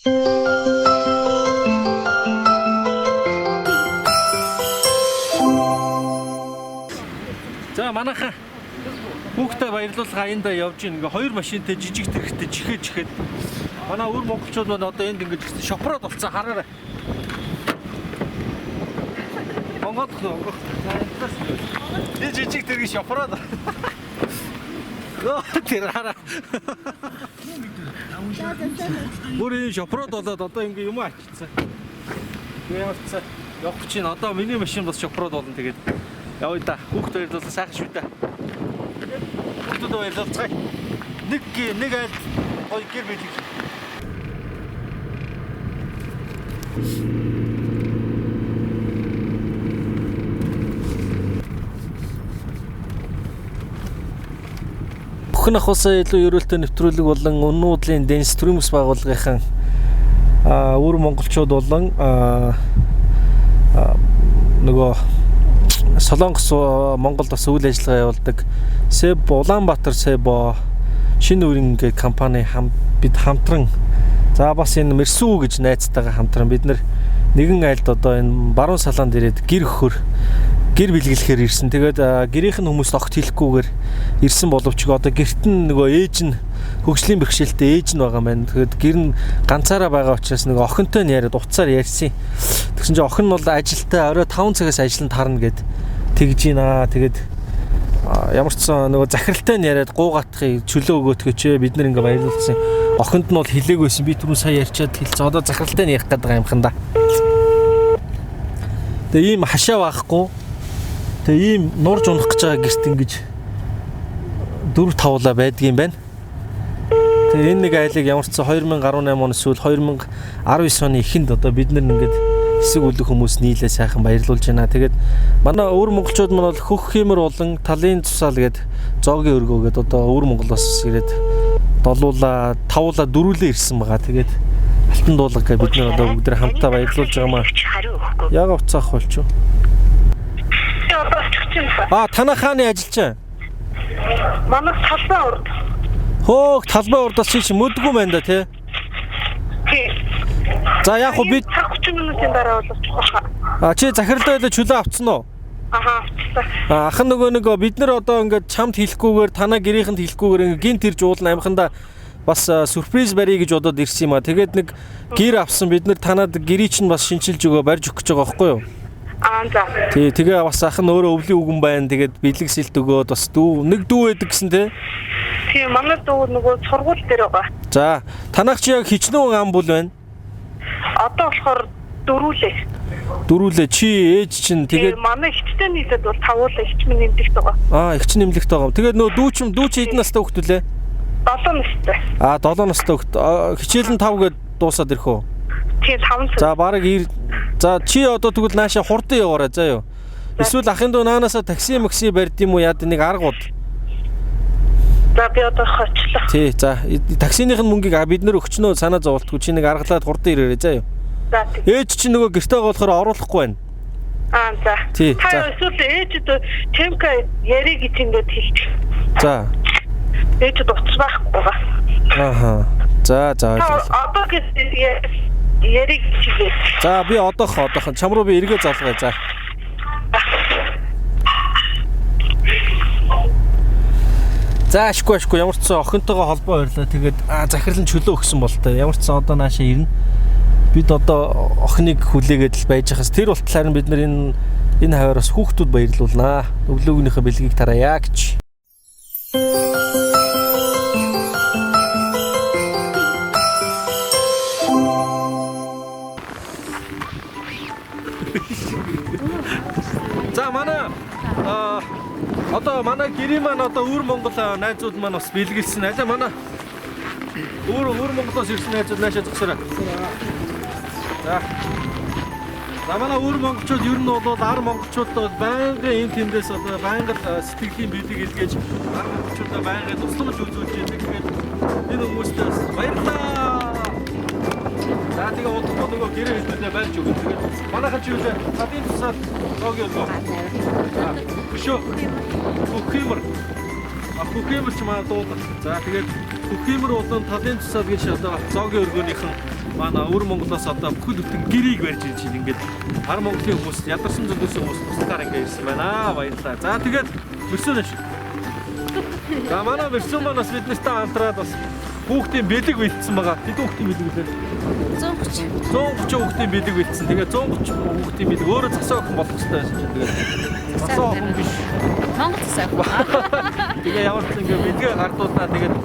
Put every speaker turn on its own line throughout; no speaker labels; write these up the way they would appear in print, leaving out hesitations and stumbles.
За манайхаа хүүхдээ баярлуулах аяндаа явж гин ингээ хоёр машинтай жижиг тэрхтээ чихээ чихээд манай өвөр монголчууд маань одоо энд ингээ жигсэн шопроод болцсон хараарай. Монгол нөө. Энэ жижиг тэрэг шопроод. Нөө тэр хараа. Бүр энэ шопроод болоод одоо ингээ юм ачицсан. Тэгээ ямар ч сан явах чинь одоо миний машин бас шопроод болно тэгээд явъя да. Хүүхд баярлуулсан сайхан шүү дээ. Хүүхдүүд баярлуулцгаая. Нэг нэг айл гоё гэр бүлийг. Бүхэн ахуйсаа илүү ерөөлтэй нэвтрүүлэг болон үнэн уудлын Дэнс төрийн бас байгууллагынхан өвөр монголчууд болон нөгөө Солонгос Монголд бас үйл ажиллагаа явуулдаг Себ Улаанбаатар Себо шинэ үеийн гэх компани хам бид хамтран за бас энэ Мерсүү гэж найзтайгаа хамтран бид нэр нэгэн айлд одоо энэ баруун салаанд ирээд гэр өгөхөр гэр бэлгэлэхээр ирсэн. Тэгээд гэрийнх нь хүмүүст огт хэлэхгүйгээр ирсэн боловч одоо гэрт нь нөгөө ээж нь хөгжлийн бэрхшээлтэй ээж нь байгаа юм байна. Тэгээд гэр нь ганцаараа байгаа учраас нөгөө охинтой нь яриад утсаар ярьсан. Тэгсэн чинь охин нь бол ажилтай орой 5 цагаас ажилд тарна гэд тэгж гинэ. Тэгээд ямар ч сан нөгөө захиралтай нь яриад гуугатахыг чөлөө өгөөтгөөч бид нэр ингээ баярлуулсан. Охинд нь бол хэлээгүйсэн. Би түрүүн сая ярьчаад хэлсэн. Одоо захиралтай нь ярих гэдэг юм ханда. Тэгээ ийм хашаа байхгүй. Тэгээ ийм нурж унах гэж байгаа гэрт ингэж 4 тавлаа байдгийн байна. Тэгээ энэ нэг айлыг ямар ч сан 2018 он эсвэл 2019 оны эхэнд одоо бид нар ингээд хэсэг үлэх хүмүүс нийлээ сайхан баярлуулж байна. Тэгээд манай өвөр монголчууд маань бол хөх хиймэр болон талын тусаал гээд зоогийн өргөө гээд одоо өвөр Монголоос ирээд долуула, тавуулаа, дөрүүлээ ирсэн байгаа. Тэгээд алтан дуулга гээд бид нар одоо бүгд хамтдаа баярлуулж байгаа маа. Яг уцаах болчих.
Одоо очих чинь.
А танай хааны ажиллаж байна.
Манай талбай урд.
Хөөх талбай урдаас чи мөдгүү байна да тий.
Тий.
За яг хөө бид
цаг 30 минутын дараа бол очих байхаа.
а чи захиралтай байлаа чөлөө авцсан уу?
Аха авчихсан.
А ах нь нөгөө нэг бид нар одоо ингээд чамд хэлэхгүйгээр танаа гэрийнхэнд хэлэхгүйгээр ингээд гинт ирж уулна амханда бас сюрприз барья гэж бодоод ирсэн юм а. Тэгээд нэг гэр авсан бид нар танад гэрий чинь бас шинчилж өгөө барьж өгөх гэж байгаа байхгүй юу?
Аа за.
Тий тэгээ бас ах нь өөрөө өвлийн үгэн байна. Тэгээд бэлэг сэлт өгөөд бас дүү нэг дүү байдаг гэсэн тий.
Тийм манай дүү нөгөө сургууль дээр байгаа.
За танах чи яг хичнээн ам бүл байна.
Одоо болохоор дөрүүлээ.
Дөрүүлээ чи ээж чинь
Тэгээд
тэгээд
манай ихчтэй нийлээд бол тавуулаа ихч минь нэмдэгт байгаа.
аа эгч нэмлэгт байгаа юм. Тэгээд нөгөө дүү чинь дүү чи хэдэн настай хөлтөлээ?
7 настай.
А 7 настай хөлт хичээл нь 5 гээд дуусаад ирэх үү?
Тийм 5 цаг.
За бараг За чи одоо тэгвэл нааша хурдан яваарай заа юу. Эсвэл ахын дүү наанаасаа такси макси барьд юм уу яад нэг арга уд.
За би одоо очлоо.
Тий за таксиных нь мөнгийг бид нэр өгчнөө санаа зоволтгүй чи нэг аргалаад хурдан ирээрэй заа юу.
За тийм.
Ээж чи нөгөө гэртээ болохоор оруулахгүй байна.
Аа за.
Тий,
Та
за.
эсвэл ээжид темка яриг гэж ингээд хэлчих.
За.
Ээжид утас байхгүй байгаа.
Ааха. За за
Та
ойлголоо.
одоо гэж яриг гэж хэлээ.
За би одоох одоох чам руу би эргээ залгая за. За ашгүй ашгүй ямар ч сан охинтойгоо холбоо ойрлоо. Тэгээд захирал нь чөлөө өгсөн бол та. Ямар ч сан одоо нааша ирнэ. Бид одоо охиныг хүлээгээд л байж хас. Тэр болтол харин бид нар энэ энэ хаваараас хүүхдүүд баярлуулнаа. Өглөөгнийхөө бэлгийг тараяа гэж. За манай одоо манай гэрийн маань одоо өвөр Монгол найзууд маань бас бэлгэлсэн. Алаа манай өвөр Монголоос ирсэн найзууд наашаа зогсоорой. За. За манай өвөр монголчууд ер нь бол ар монголчууд бол байнгын энэ тэндээс одоо байнга л сэтгэлийн бэлэг илгээж ар монголчуудаа байнгын тусламж үзүүлж яадаг. Тэгээд энэ хүмүүстээ бас баярлалаа. За тэгээ удахгүй нөгөө гэрээ хэлбэлээ барьж өгнө. Тэгээд манайхан чи юу лээ? Талын тусаад зоогийн өлгөө. Хөшөө. Хөхиймэр. А хөхиймэр ч манай дуулах. За тэгээд хөхиймэр болон талын тусаад гэж одоо зоогийн өргөөнийхэн Манай өвөр Монголоос одоо бүхэл бүтэн гэрийг барьж ирж байна. Ингээд хар Монголын хүмүүс ядарсан зүгээс хүмүүс туслахаар ингээд ирсэн байна. Баярлалаа. За тэгээд мөрсөн шиг. За манай мөрсөн маань бас бид нартай хамтраад бас хүүхдийн бэлэг бэлдсэн байгаа. Хэдэн хүүхдийн бэлэг үлээ?
130.
130 хүүхдийн бэлэг бэлдсэн. Тэгээ 130 хүүхдийн бэлэг өөрөө засаа охин болох хэрэгтэй байсан чинь тэгээд засаа охин биш.
Монгол засаа.
Тэгээ ямар ч ингэ бэлгээ гардуулнаа. Тэгээд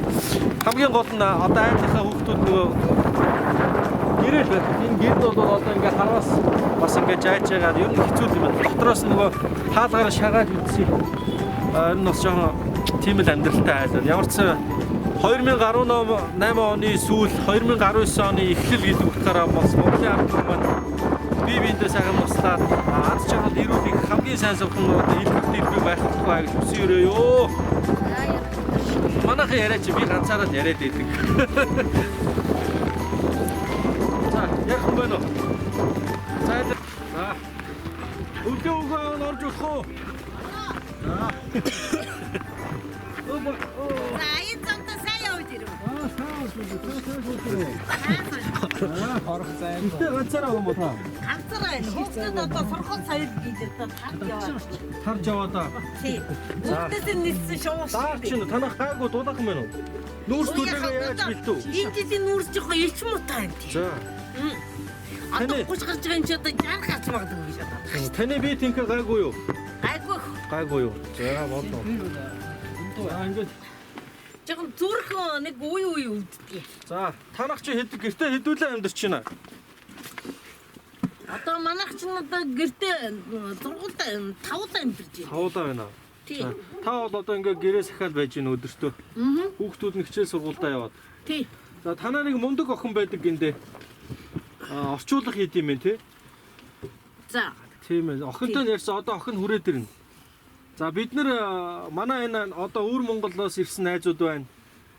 хамгийн гол нь одоо аймныхаа хүүхдүүд нөгөө гэрэл байх. Энэ гэрэл бол одоо ингээ харвас бас ингээ жааж байгаа. Ер нь хэцүү юм байна. Дотроос нөгөө хаалгаар шагаад үтсэн. Энэ бас жоохон тийм л амьдралтай айл байна. Ямар ч 2018 оны сүүл 2019 оны эхлэл гэдэг утгаараа бас Монголын ард түмэн маань бие биендээ сайхан туслаад аз жаргал эрүүл их хамгийн сайн совхон одоо илбэг дэлбэг байх болтугай гэж хүсэн өрөөё. Манайхан яриа чи би ганцаараа л яриад байдаг. За, ярих юм байна уу? За, за. Өглөө өгөө орж болох уу? За.
За энэ зонтой сайн явж ирэв.
Аа, сайн шүү. Сайн шүү.
Орох зай.
Гэтэ ганцаараа юм уу та?
Ганцаараа байна. Хүүхдүүд одоо сургууль соёл гэж одоо тарж яваа.
Тарж яваа да.
Тий. Хүүхдээс нь ниссэн шуум
Даар чинь танах гайгүй дуулах юм байна уу? Нүүрс төлөөгөө яаж бэлтв?
Энэ жилийн нүүрс жоохон илч муутай юм тий.
За.
Одоо 30 гарч байгаа юм чи одоо 60 гарч магадгүй гэж одоо.
Таны бие тэнхээ гайгүй юу?
Гайгүй.
Гайгүй юу? За бодлоо. За ингээд
Жоохон зүрх нэг үе үе өвддөг.
За танах чи хэд гэртээ хэдүүлээ амьдарч байна?
Одоо манайх ч одоо гэртээ 6 5 амьдарч байна.
Тавуулаа байна.
Тий.
Та бол одоо ингээ гэрээ сахиал байж гин өдөртөө.
Аа.
Хүүхдүүд нь хичээл сургуульдаа яваад.
Тий.
За танаа нэг мундаг охин байдаг гиндэ. А орчуулга хийд юм бэ те?
За.
Тийм ээ. Охинтой нь ярьсан одоо охин хүрээд ирнэ. За бид нэр манай энэ одоо өвөр Монголоос ирсэн найзууд байна.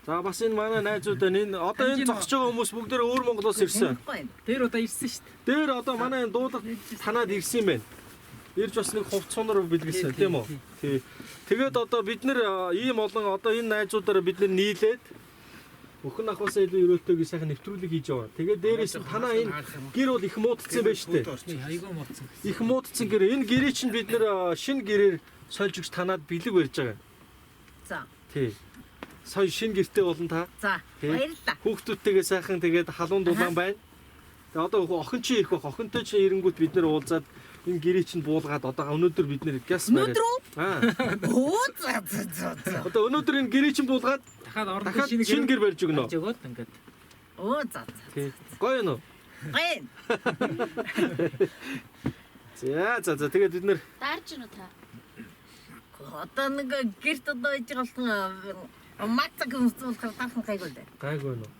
За бас энэ манай найзууд байна. Энэ одоо энэ зогсож байгаа хүмүүс бүгдээр өвөр Монголоос ирсэн.
Тэр удаа ирсэн шүү дээ.
Дээр одоо манай энэ дуулах танаад ирсэн юм байна. Ирж бас нэг хувц сунар бэлгэлсэн тийм үү? Тий. Тэгээд одоо бид нэр ийм олон одоо энэ найзуудаараа бид нэр нийлээд өхөн ахвасаа илүү өрөөлтөйг сайхан нэвтрүүлэг хийж яваа. Тэгээд дээрээс нь танаа энэ гэр бол их муудцсан байж тээ.
Айгүй муудсан.
Их муудцсан гэр. Энэ гэрээ чинь бид нэр шинэ гэрээр сольж өгч танаад бэлэг барьж байгаа.
За.
Тий. Сая шинэ гэртэй болно та.
За. Баярлалаа.
Хүүхдүүдтэйгээ сайхан тэгээд халуун дулаан байна. Тэгээ одоо охин чи ирэх бах. Охинтой чи ирэнгүүт бид нэр уулзаад энэ гэрээ чинь буулгаад одоо өнөөдөр бид нэр гяс бариад.
Өнөөдөр үү?
Аа.
Оо за за за за.
Одоо өнөөдөр энэ гэрээ чинь буулгаад
Дахиад орон
дахиад шинэ гэр барьж өгнө.
Барьж өгөөд ингээд.
Оо за за.
Тий. Гоё юм уу?
Гоё.
За за за тэгээд бид нэр
Даарж гинүү та?
Одоо нэг гэрт одоо иж байгаа болсон мацаг хүмүүс болохоор дархан гайгүй л дээ.
гайгүй юм уу?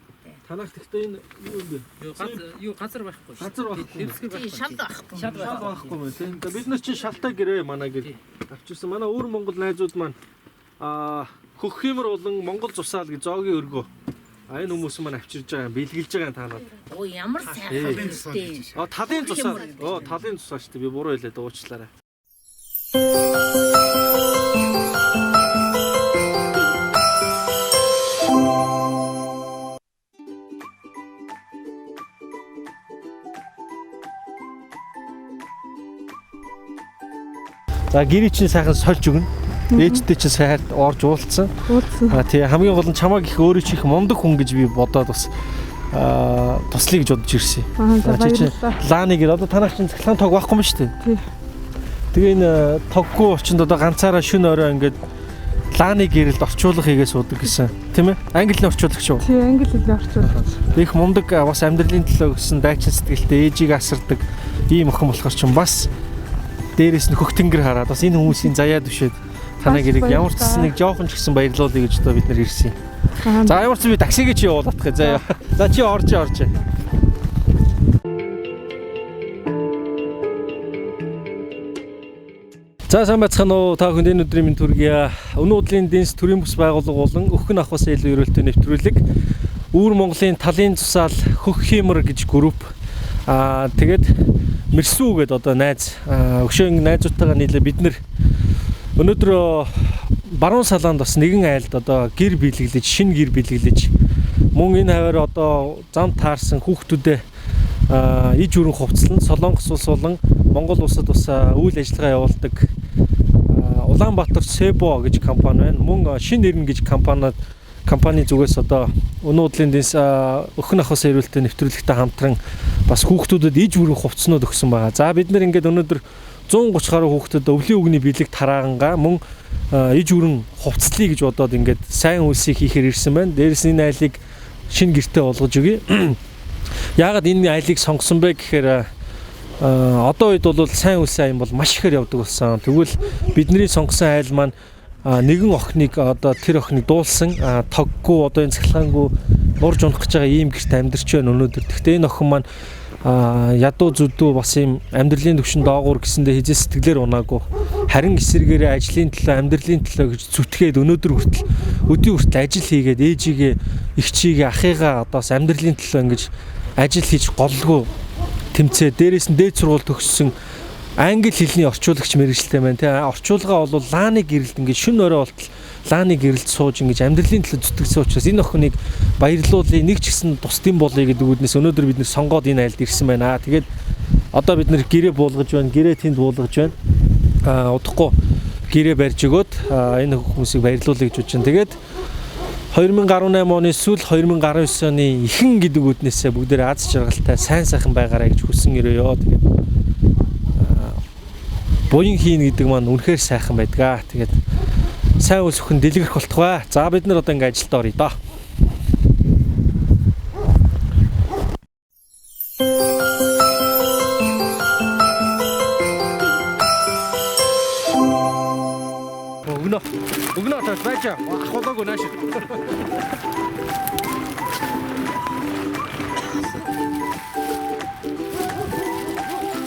Танах гэхдээ энэ юу юм бэ?
Юу газар юу газар байхгүй шүү.
Газар байхгүй.
Дэвсгэр
Тий,
байхгүй.
шал байхгүй.
Шал
Шал байхгүй мэн тийм. Бид нар чинь шалтай гэрээ манай гэр авчирсан. Манай өвөр Монгол найзууд маань аа хөх химэр болон Монгол цусаал гэж зоогийн өргөө. А энэ хүмүүс маань авчирж байгаа, бэлгэлж байгаа танаад.
Оо ямар сайхан юм бэ?
А талын цусаал. Оо талын цусаа шүү дээ. Би буруу хэлээд уучлаарай. За гэрээ чинь сайхан сольж өгнө. Ээжтэй чинь сайхан орж уулцсан.
Уулзсан.
А тий хамгийн гол нь чамайг их өөрөө чи их мундаг хүн гэж би бодоод бас туслая гэж бодож ирсэн.
Аа за
Чи чи
баярлалаа.
Лааны гэр одоо танах чинь цахилгаан тог байхгүй юм шүү дээ.
Тий.
Тэгээ энэ тоггүй орчинд одоо ганцаараа шүн орой ингээд лааны гэрэлд орчуулга хийгээ суудаг гэсэн. Тийм ээ? Английн орчуулагч юу?
Тий, англи хэлний орчуулагч.
Их мундаг бас амьдралын төлөө гэсэн дайчин сэтгэлтэй ээжийг асардаг ийм охин болохоор чинь бас дээрээс нь хөх тэнгэр хараад бас энэ хүмүүсийн заяа түшээд танаа
Маш
гэрийг ямар ч
баярлалаа.
гэсэн нэг жоохон ч гэсэн баярлуулъя гэж одоо бид нэр ирсэн.
Аа
За ямар ч би таксигээ чи явуулах гэж заяа. За чи орж орж. За сайн байцгаана уу? Та бүхэнд энэ өдрийн мэнд хүргье. Өнөө өдрийн дэнс төрийн бүс байгууллага болон Өхөн ахвас илүү ерөөлтөй нэвтрүүлэг Үүр Монголын талын цусаал хөх хиймэр гэж групп тэгээд Мэрсүү гээд одоо найз өшөөн найзуудтайгаа нийлээ бид нэр өнөөдөр баруун салаанд бас нэгэн айлд одоо гэр бэлэглэж, шинэ гэр бэлэглэж Мөн энэ хаваар одоо зам таарсан хүүхдүүдэд иж өрөн хувцлан Солонгос улс болон Монгол улсад бас үйл ажиллагаа явуулдаг Улаанбаатар Себо гэж компани байна. Мөн Шинэ Эргэн гэж компани зүгээс одоо өнөө удлын дэнс өхөн ахуйсан эрүүлтэй нэвтрүүлэгтэй хамтран бас хүүхдүүдэд иж бүрэн хувцснууд өгсөн байгаа. За бид нэр ингээд өнөөдөр 130 гаруй хүүхдэд өвлийн үгний бэлэг тараагангаа мөн иж бүрэн хувцлыг гэж бодоод ингээд сайн үйлсийг хийхээр ирсэн байна. Дээрээс нь энэ айлыг шинэ гэртээ болгож өгье. Яагаад энэ айлыг сонгосон бэ гэхээр одоо үед бол сайн үйлсэн аян бол маш ихээр явдаг болсон. Тэгвэл бидний сонгосон айл маань нэгэн охиныг одоо тэр охиныг дуулсан тоггүй одоо энэ цахилгаангүй нурж унах гэж байгаа ийм гэрт амьдарч байна өнөөдөр. Гэхдээ энэ охин маань ядуу зүдүү бас ийм амьдралын түвшин доогуур гэсэндээ хизээ сэтгэлээр унаагүй. Харин эсэргээрээ ажлын төлөө амьдралын төлөө гэж зүтгээд өнөөдөр хүртэл өдийн хүртэл ажил хийгээд ээжигээ эгчигээ ахыгаа одоо бас амьдралын төлөө ингэж ажил хийж голлгүй тэмцээ. Дээрээс нь дээд сургууль төгссөн англи хэлний орчуулагч мэргэжилтэй байна тий. Орчуулга бол лааны гэрэлд ингээд шүн орой болтол лааны гэрэлд сууж ингэж амьдралын төлөө зүтгэсэн учраас энэ охиныг баярлуулъя, нэг ч гэсэн тусдын болъё гэдэг үүднээс өнөөдөр бид нэр сонгоод энэ айлд ирсэн байна. Тэгээд одоо бид нэр гэрээ буулгаж байна, гэрээ тэнд буулгаж байна. Удахгүй гэрээ барьж өгөөд энэ хүмүүсийг баярлуулъя гэж бодож байна. Тэгээд 2018 оны сүүл 2019 оны ихэн гэдэг үүднээсээ бүгдээр аз жаргалтай сайн сайхан байгаарай гэж хүсэн өрөөё. Тэгээд буян хийн гэдэг маань үнэхээр сайхан байдгаа. Тэгээд сайн үйлс өхөн дэлгэрэх болтугай. За бид нар одоо ингээ ажилд оръё доо. Өгнө. Өгнө таа байж. Ах болоогүй нааш.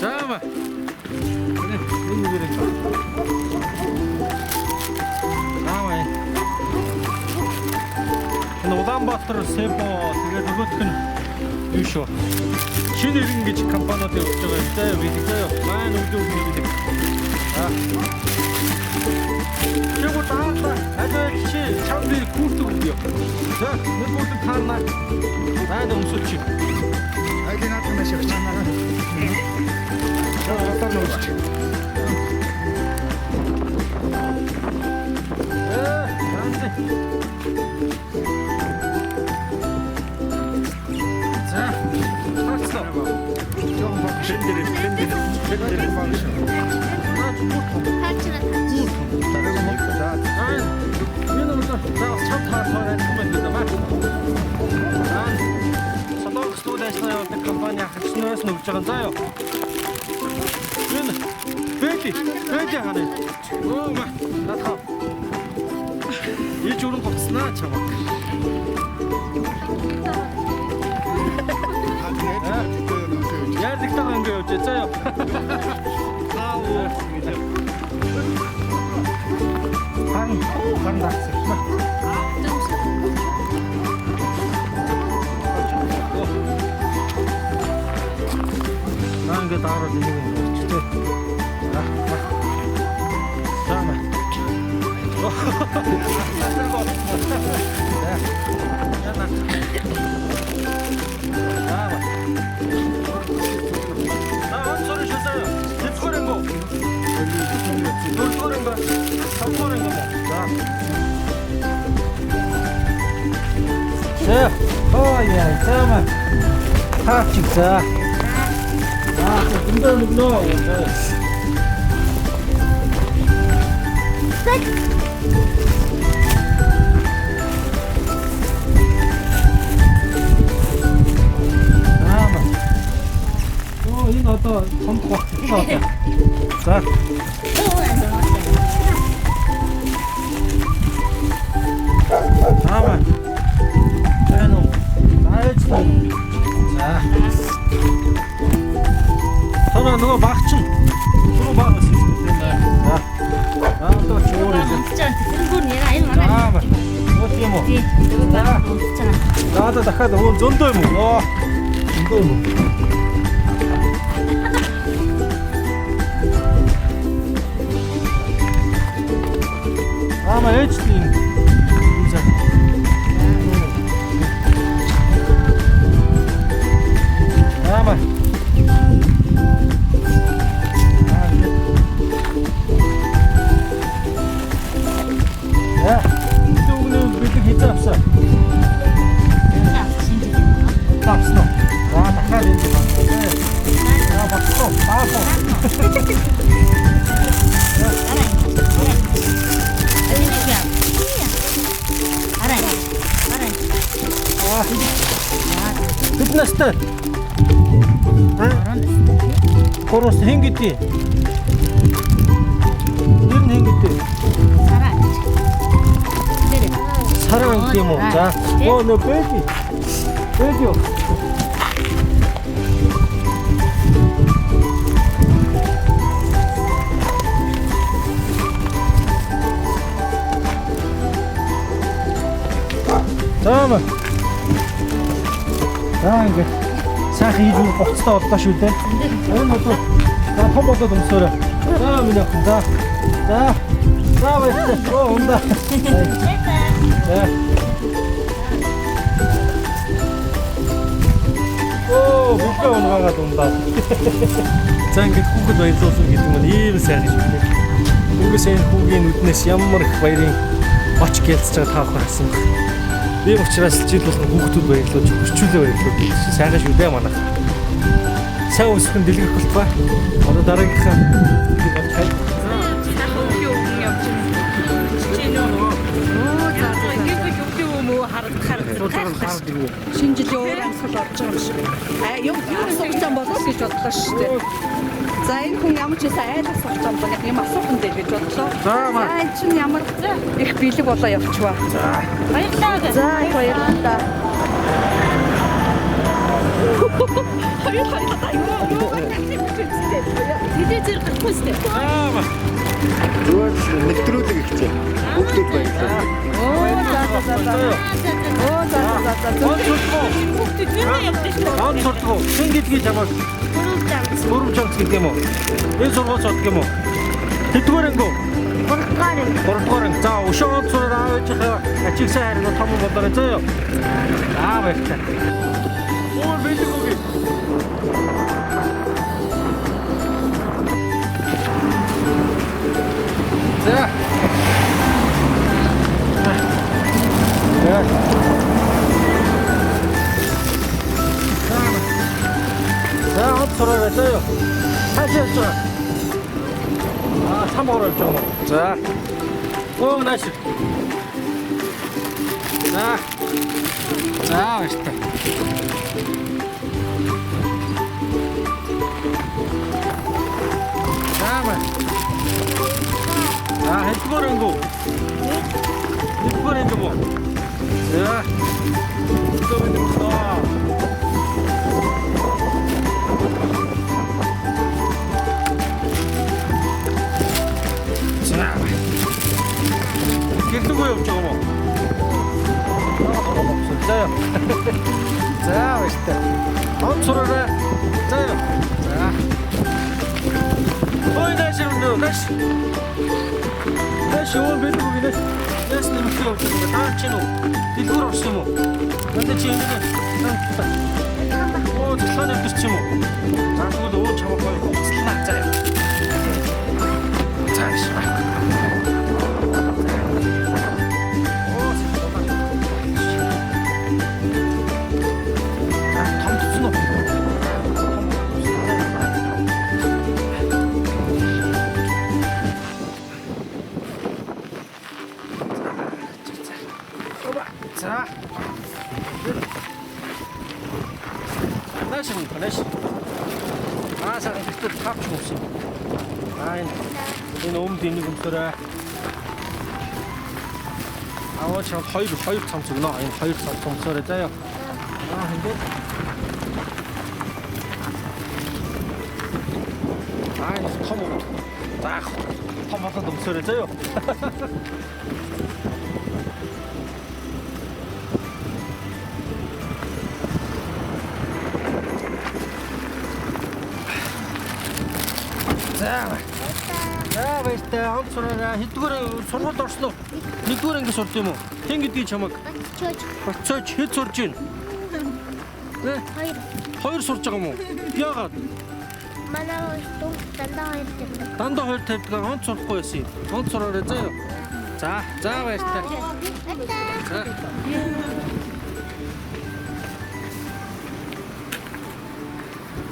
За ма. Энэ нүгэрээ. Аа. Энэ Улаанбаатар Себо тэгээд нөгөөх нь юу шүү. Шинэ Эргэн гэж компаниуд явуулж байгаа юм заяа бид заяа. Маань өглөө өгнө гэдэг. Аа. Чигүү таарлаа. Аль чи чам би күртэг өгье. За, нэг күртэг таарнаа. Маань өмсөж чи.
Айлын наад маш их чанаа. Одоо нөөч.
За, таарсан.
Жохон баг. Тэндэр баг.
Таарч байна таарч.
За.
Аа, энэ бол за бас чам таарсаар адилхан байна гэдэг байна. Аа, Солонгос үйл ажиллагаа явуулдаг компани ахлагчнаас нь өгж байгаа юм заа юу. Энэ Бэли, Бэли хана. Өө ма, наадах. Иж өрөн гоцснаа чамаа. Яарлагтайгаа ингэ явж заа юу. Аа уу. Хан, хан дагсан. Наа ингэ daarаад энийг юм болчих тий. За. За маа. За. За. За маа. За онцор шүү заа. Тэтгэр ингэв. Дөрөвдүгээр анги, тавдугаар анги юм уу? За. За. Оо яа, за маа. Таач за. Аа, зөндөө өгнө. Аа. Оо, энэ одоо цомдох болсон одоо. За. Аа. За нөө. Зааж нөө. За. Тоноо нөгөө баг чинь. Түрүү баг байсан шүү дээ. За. За одоо чи өөр юм.
Тэр бүр нэр энэ манай.
Аа. Нөгөө тийм үү?
Тий. Тэр баг унтж байгаа.
За одоо дахиад өө зөндөө юм уу? Оо. Зөндөө юм уу? Аа маа ээж тийм. Юм за. настай? Аа? 3 настай хэн гэдэг? Нэр нь хэн гэдэг?
Сараа гэж. Тэр.
Сараа гэдэг юм уу? За. Оо нөө бэби. Бэби. За маа. За ингээд сайхан хийж гоцтой боллоо шүү дээ. Энэ бол за том болоод өмсөөрэй. За миний охин за. За. За баярлалаа. Оо ундаа. За. Оо бүхээ унгаагаад ундаа. За ингээд хүүхэд баярлуулсан гэдэг нь ийм сайхан шүү дээ. Хүүгээс энэ хүүгийн нүднээс ямар их баярын оч гэлцэж байгаа таах харсан баг. Би учраас жил болгон хүүхдүүд баярлуулж хөрчүүлээ баярлуулж сайхан шүү дээ манайх. Сайн өсөх нь дэлгэрэх болтугай. Одоо дараагийнхаа би болж хай.
Шинэ жилийн уур амьсгал орж байгаа юм шиг. А юм асуух юм болов гэж бодлоо шүү дээ. За энэ хүн ямар ч байсан айл асуух юм бол юм асуух юм дээр гэж бодлоо.
За маа.
За энэ чинь ямар их бэлэг болоо явчихваа.
Баярлалаа.
За их баярлалаа. Хоёр хоёр юу
Тэдээ зэрэг гарахгүй сте.
За маа.
Зүгээр л нэвтрүүлэг ихтэй. Хүүхдүүд баярлалаа.
Оо за за за. Оо за за за за.
Он сурдгуу.
Хүүхдүүд юу явдаг шүү.
Он сурдгуу. Хэн гэдгийг чамайг
Дөрөв зам.
дөрөв чанс гэдэг юм уу? Энэ сургууль сурдаг юм уу? Тэдгээр анги.
Гуравдугаар анги.
Гуравдугаар анги. За өшөө он сураар аав ээжийнхээ ачиг сайн харин том болоорой зөө юу. За баярлалаа. Оо бэлэг үгүй. За. За. За, он сураарай зөө юу. Цаашаа явж байгаа. Аа, там ороо явж байгаа юм уу? За. Оо, нааш. За. За, баяртай. За, маа. За, хэдгээр өнгө. Хэдгээр өнгө мó. За. Одоо бид боллоо. За. Гэрлүүгөө явж байгаа юм уу? За. За, баяртай. Он сураарай. За. За. Ой, нааш юм дөө, нааш. Нааш юу бэ гү гинэ. Нааш нэмэх явж байгаа. Таа чи нү. Дэлгүүр орсон юм уу? Надад чи ингэ. Оо, цэцлэн өвдөрч юм уу? За тэгвэл өө чамаа гоё хуцлаа. За. За. Оо, цэцлэн. А, том тцэн үү? За. Нааш юм, нааш. Аа, сайхан гэхдээ тавч өмсөн. Аа, энэ өмд энийг өмсөрөө. Аа, чам хоёр цамц өгнө. Энэ хоёр цамц өмсөрөө заяа. Аа, ингээд. Аа, энэ том өмд. За, том болоод өмсөрөө заяа. За. За баяртай. Он сураарай. Хэддүгээр сургуульд орсон уу? Нэгдүгээр анги сурд юм уу? Хэн гэдгийг чамайг?
Бацчооч.
Бацооч хэд сурж байна?
Хоёр.
Хоёр сурж байгаа юм уу? Яагаад?
Манай дүү дандаа хоёр тавьдаг.
Дандаа хоёр тавьдаг. Он сурахгүй байсан юм. Он сураарай заа юу? За, за баяртай. За.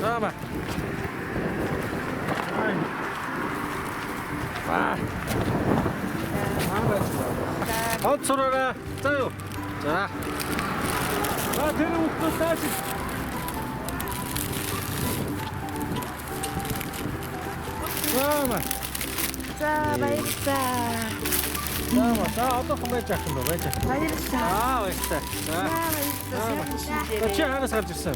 За ба. Аа. Он сураарай. За юу? За. За тэр хүүхдүүд тааш. За маа.
За баярлалаа.
За маа. За одоохон байж ах юм ба байж ах.
Баярлалаа.
Аа баярлалаа. За.
За баярлалаа.
Чи хаанаас гарч ирсэн?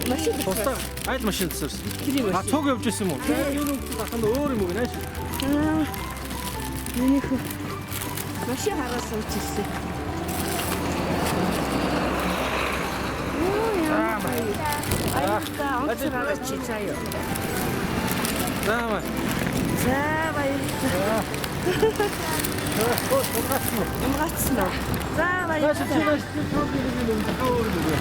Машин
Тусдаа айл машин төсөрсөн.
Тэр
А цуг явж исэн юм уу? Энэ үг аханд өөр юм уу нааш.
Миний хүү машин хараа сууж ирсэн. Юу яа. Баярлалаа. Онцор хараа чи заяа.
За маа.
За баярлалаа.
Оо тунгаасан уу?
Унгаацсан уу? За
Нааш чи
баярлалаа.
нааш чи цуг юм өөр юм уу?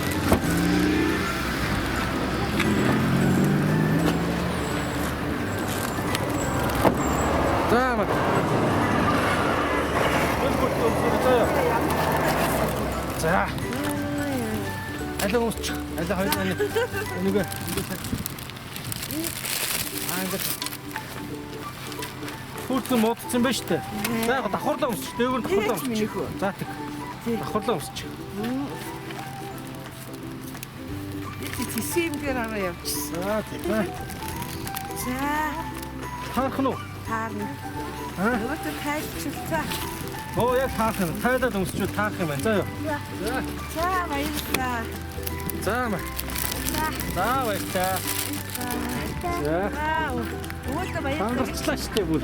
За маа. За. Алин өмсчих. Алин хоёр нэг нэг. Аа ингээд. Хүртэн муудсан байна шүү дээ. За яг давхарлаа өмсчих. Дээгүүр давхарлаа
Тэгэж миний
өмсчих.
хүү.
За тэг. Давхарлаа өмсчих.
Би цэсэмгээр хараа явчихсан.
За тэг. За.
За
Таарах нь уу?
таарна.
Аа?
Нөгөөдөр тайлбарлаа.
Оо яг таарах юм. Тайлаад өмсчүүл таарах юм байна. За юу. За.
За баярлалаа.
За маа. За баярлалаа. За.
За өвөлдөө баярлалаа.
Хангарчлаа шүү дээ бүр.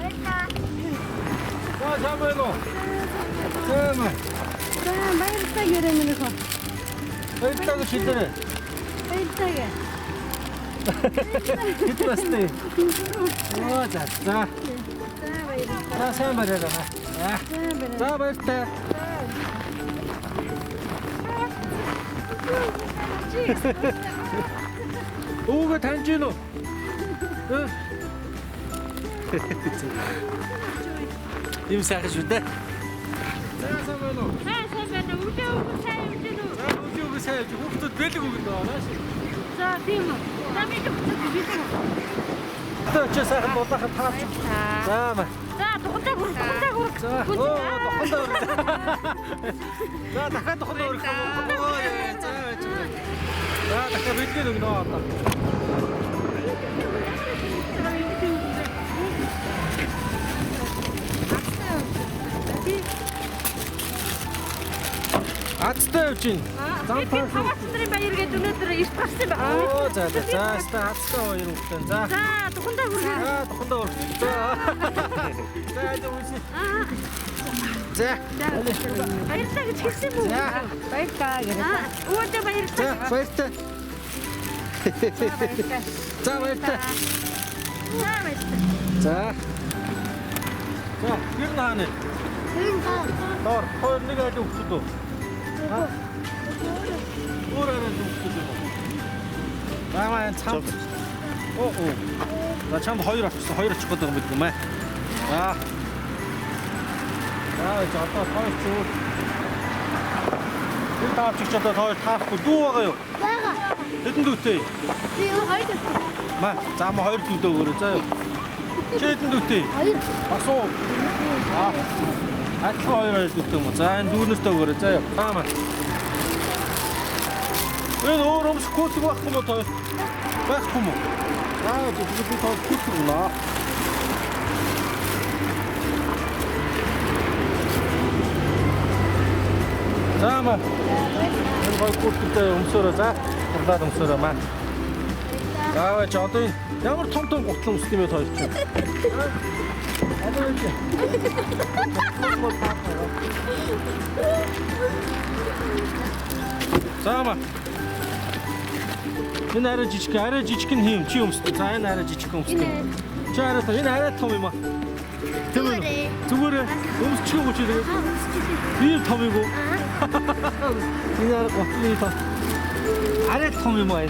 За сайн байна уу? За маа.
За баярлалаа гэрээ миний хөө.
Баярлалаа гэж хэлээрэй.
Баярлалаа гэ.
Хэд настай? Оо за за.
За баярлалаа.
За сайн бариараа. За.
Сайн бариараа.
За баяртай. Өвгөө таньж гин үү? Э? Ийм сайхан шүү дээ. За сайн байна уу?
Сайн сайн байна. Өглөө өглөө сайн явж гэнэ үү?
За өглөө өглөө сайн явж хүүхдүүд бэлэг өгнө доо нааш.
За тийм үү. За би ч бэлэг.
Одоо чи сайхан дулаахан таарч. За маа.
За тухандаа хүрэх, тухандаа хүрэх.
За. Оо тухандаа хүрэх. За дахиад тухандаа хүрэх юм уу? Оо за за. За дахиад бэлгээ өгнө одоо. Азтай явж байна. Зам
Би
таарах.
таваач нарын баяр гээд өнөөдөр эрт гарсан байна.
Оо за за за азтай азтай хоёр хүүхдээ. За.
За тухандаа хүрэх.
За тухандаа хүрэх. За. За за үгүй. За.
Баярлалаа гэж хэлсэн юм уу?
За.
Баярлалаа гэрээ.
Өвөлдөө баярлалаа.
За баяртай. За баяртай.
За баярлалаа.
За. За, гэр нааны. Доор хоёр нэг айлын хүүхдүүд үү? Өөр айлын хүүхдүүд юм уу? Баа энэ цамд. Оо оо. За чамд хоёр авчихсан, хоёр очих гэдэг юм бид юм аа. За. За за одоо хоёр ч өөр. Тэр таавч ч одоо хоёр таахгүй дүү байгаа юу?
Бага.
Хэдэн дүүтэй?
Би хоёр дүү.
Ма, за ма хоёр дүүтэй өгөөрэй заа юу. Чи хэдэн дүүтэй?
Хоёр.
Бас уу. Аа. Адилхан хоёр хоёр дүүтэй юм уу? За энэ дүүнэртэй өгөөрэй заа юу. За маа. Энэ өөр өмсөх куртик байхгүй юм уу тоо? Байхгүй юм уу? За зөвхөн би тоо куртик өгнө. За маа. Энэ гоё куртиктэй өмсөөрэй за. Хурлаад өмсөөрэй маа. За чи одоо энэ ямар том том гутлан өмсдөг юм бэ хоёр чинь? Одоо энэ. За маа. Энэ арай жижиг нь хийм чи өмсдөг. За энэ арай жижиг өмсдөг. Чи арай том, энэ арай том юм аа. Тийм үү? Зүгээр өмсчих юм уу чи тэгээд? Би том юм уу? Энэ арай гутлын том. Арай том юм аа.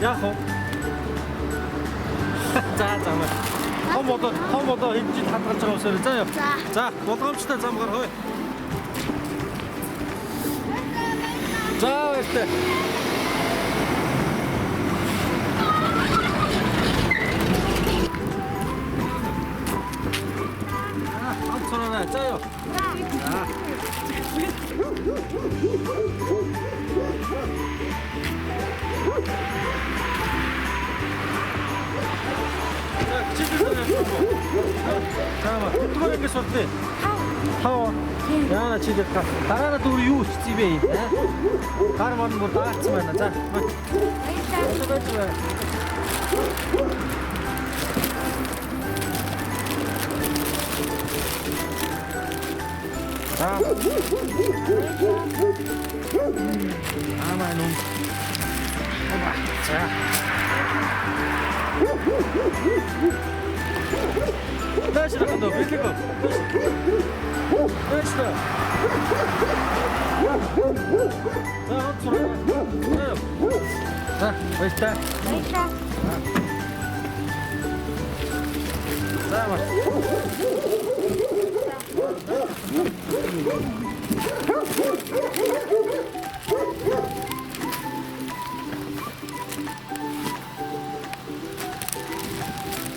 Яг уу? За за маа. Том болоо хэд жил хадгалж байгаа юмсаар заа юу. За болгоомжтой зам гар хөөе. За баяртай. Хамт сураарай. За юу. За. За Хичээлээ явсан уу? За маа. Хэдгээр ангис сурдээ? 5. Яана чи дээр дараа нь дүүр юу хийсэн бэ? Гар морн бүр даацсан байна. За. Баярлалаа. За. Аамаа нүм. Оба. За. Дээш рахад бэлэг. Дээш. За, онцроо. За, баярлалаа.
Баярлалаа.
За, маа.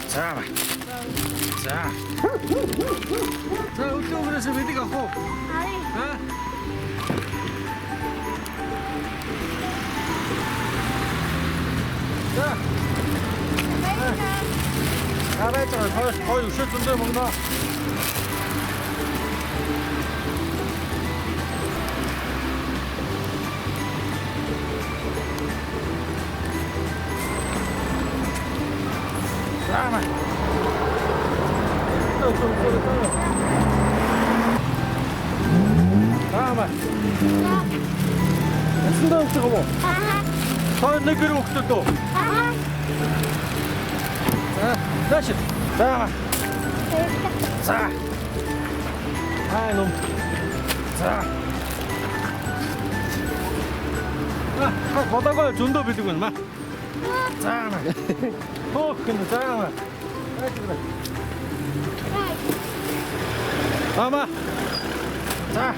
За. маа. За. За, өглөө өрөөсөө бэлэг авах уу?
Авъя.
Аа? За.
Баярлалаа.
За байж байгаа. Хоёр хоёр өшөө зөндөө мөнгө. За маа. За маа. Ясандаа өгч байгаа юм уу?
Аа.
Хоёр нэг гэр өгчөө дөө.
Аа.
За, нааш. За маа.
Баярлалаа.
За. Аа ном. За. Аа, бодоагүй зөндөө бэлэг байна маа. За маа. Хөөх нь за маа. Ама. За.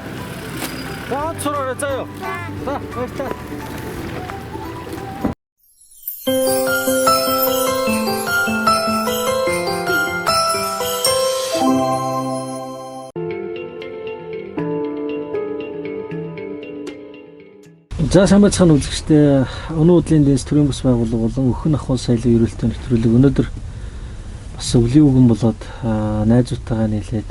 За цороо заа юу. За, баярлалаа. За сайн байцгаана үзэгчдээ. Өнөө өдрийн дэс төрийн бас байгууллага болон Өхөн ахуй соёлын ерөөлтийн нэвтрүүлэг өнөөдөр бас өвлийн үгэн болоод найзуудтайгаа нийлээд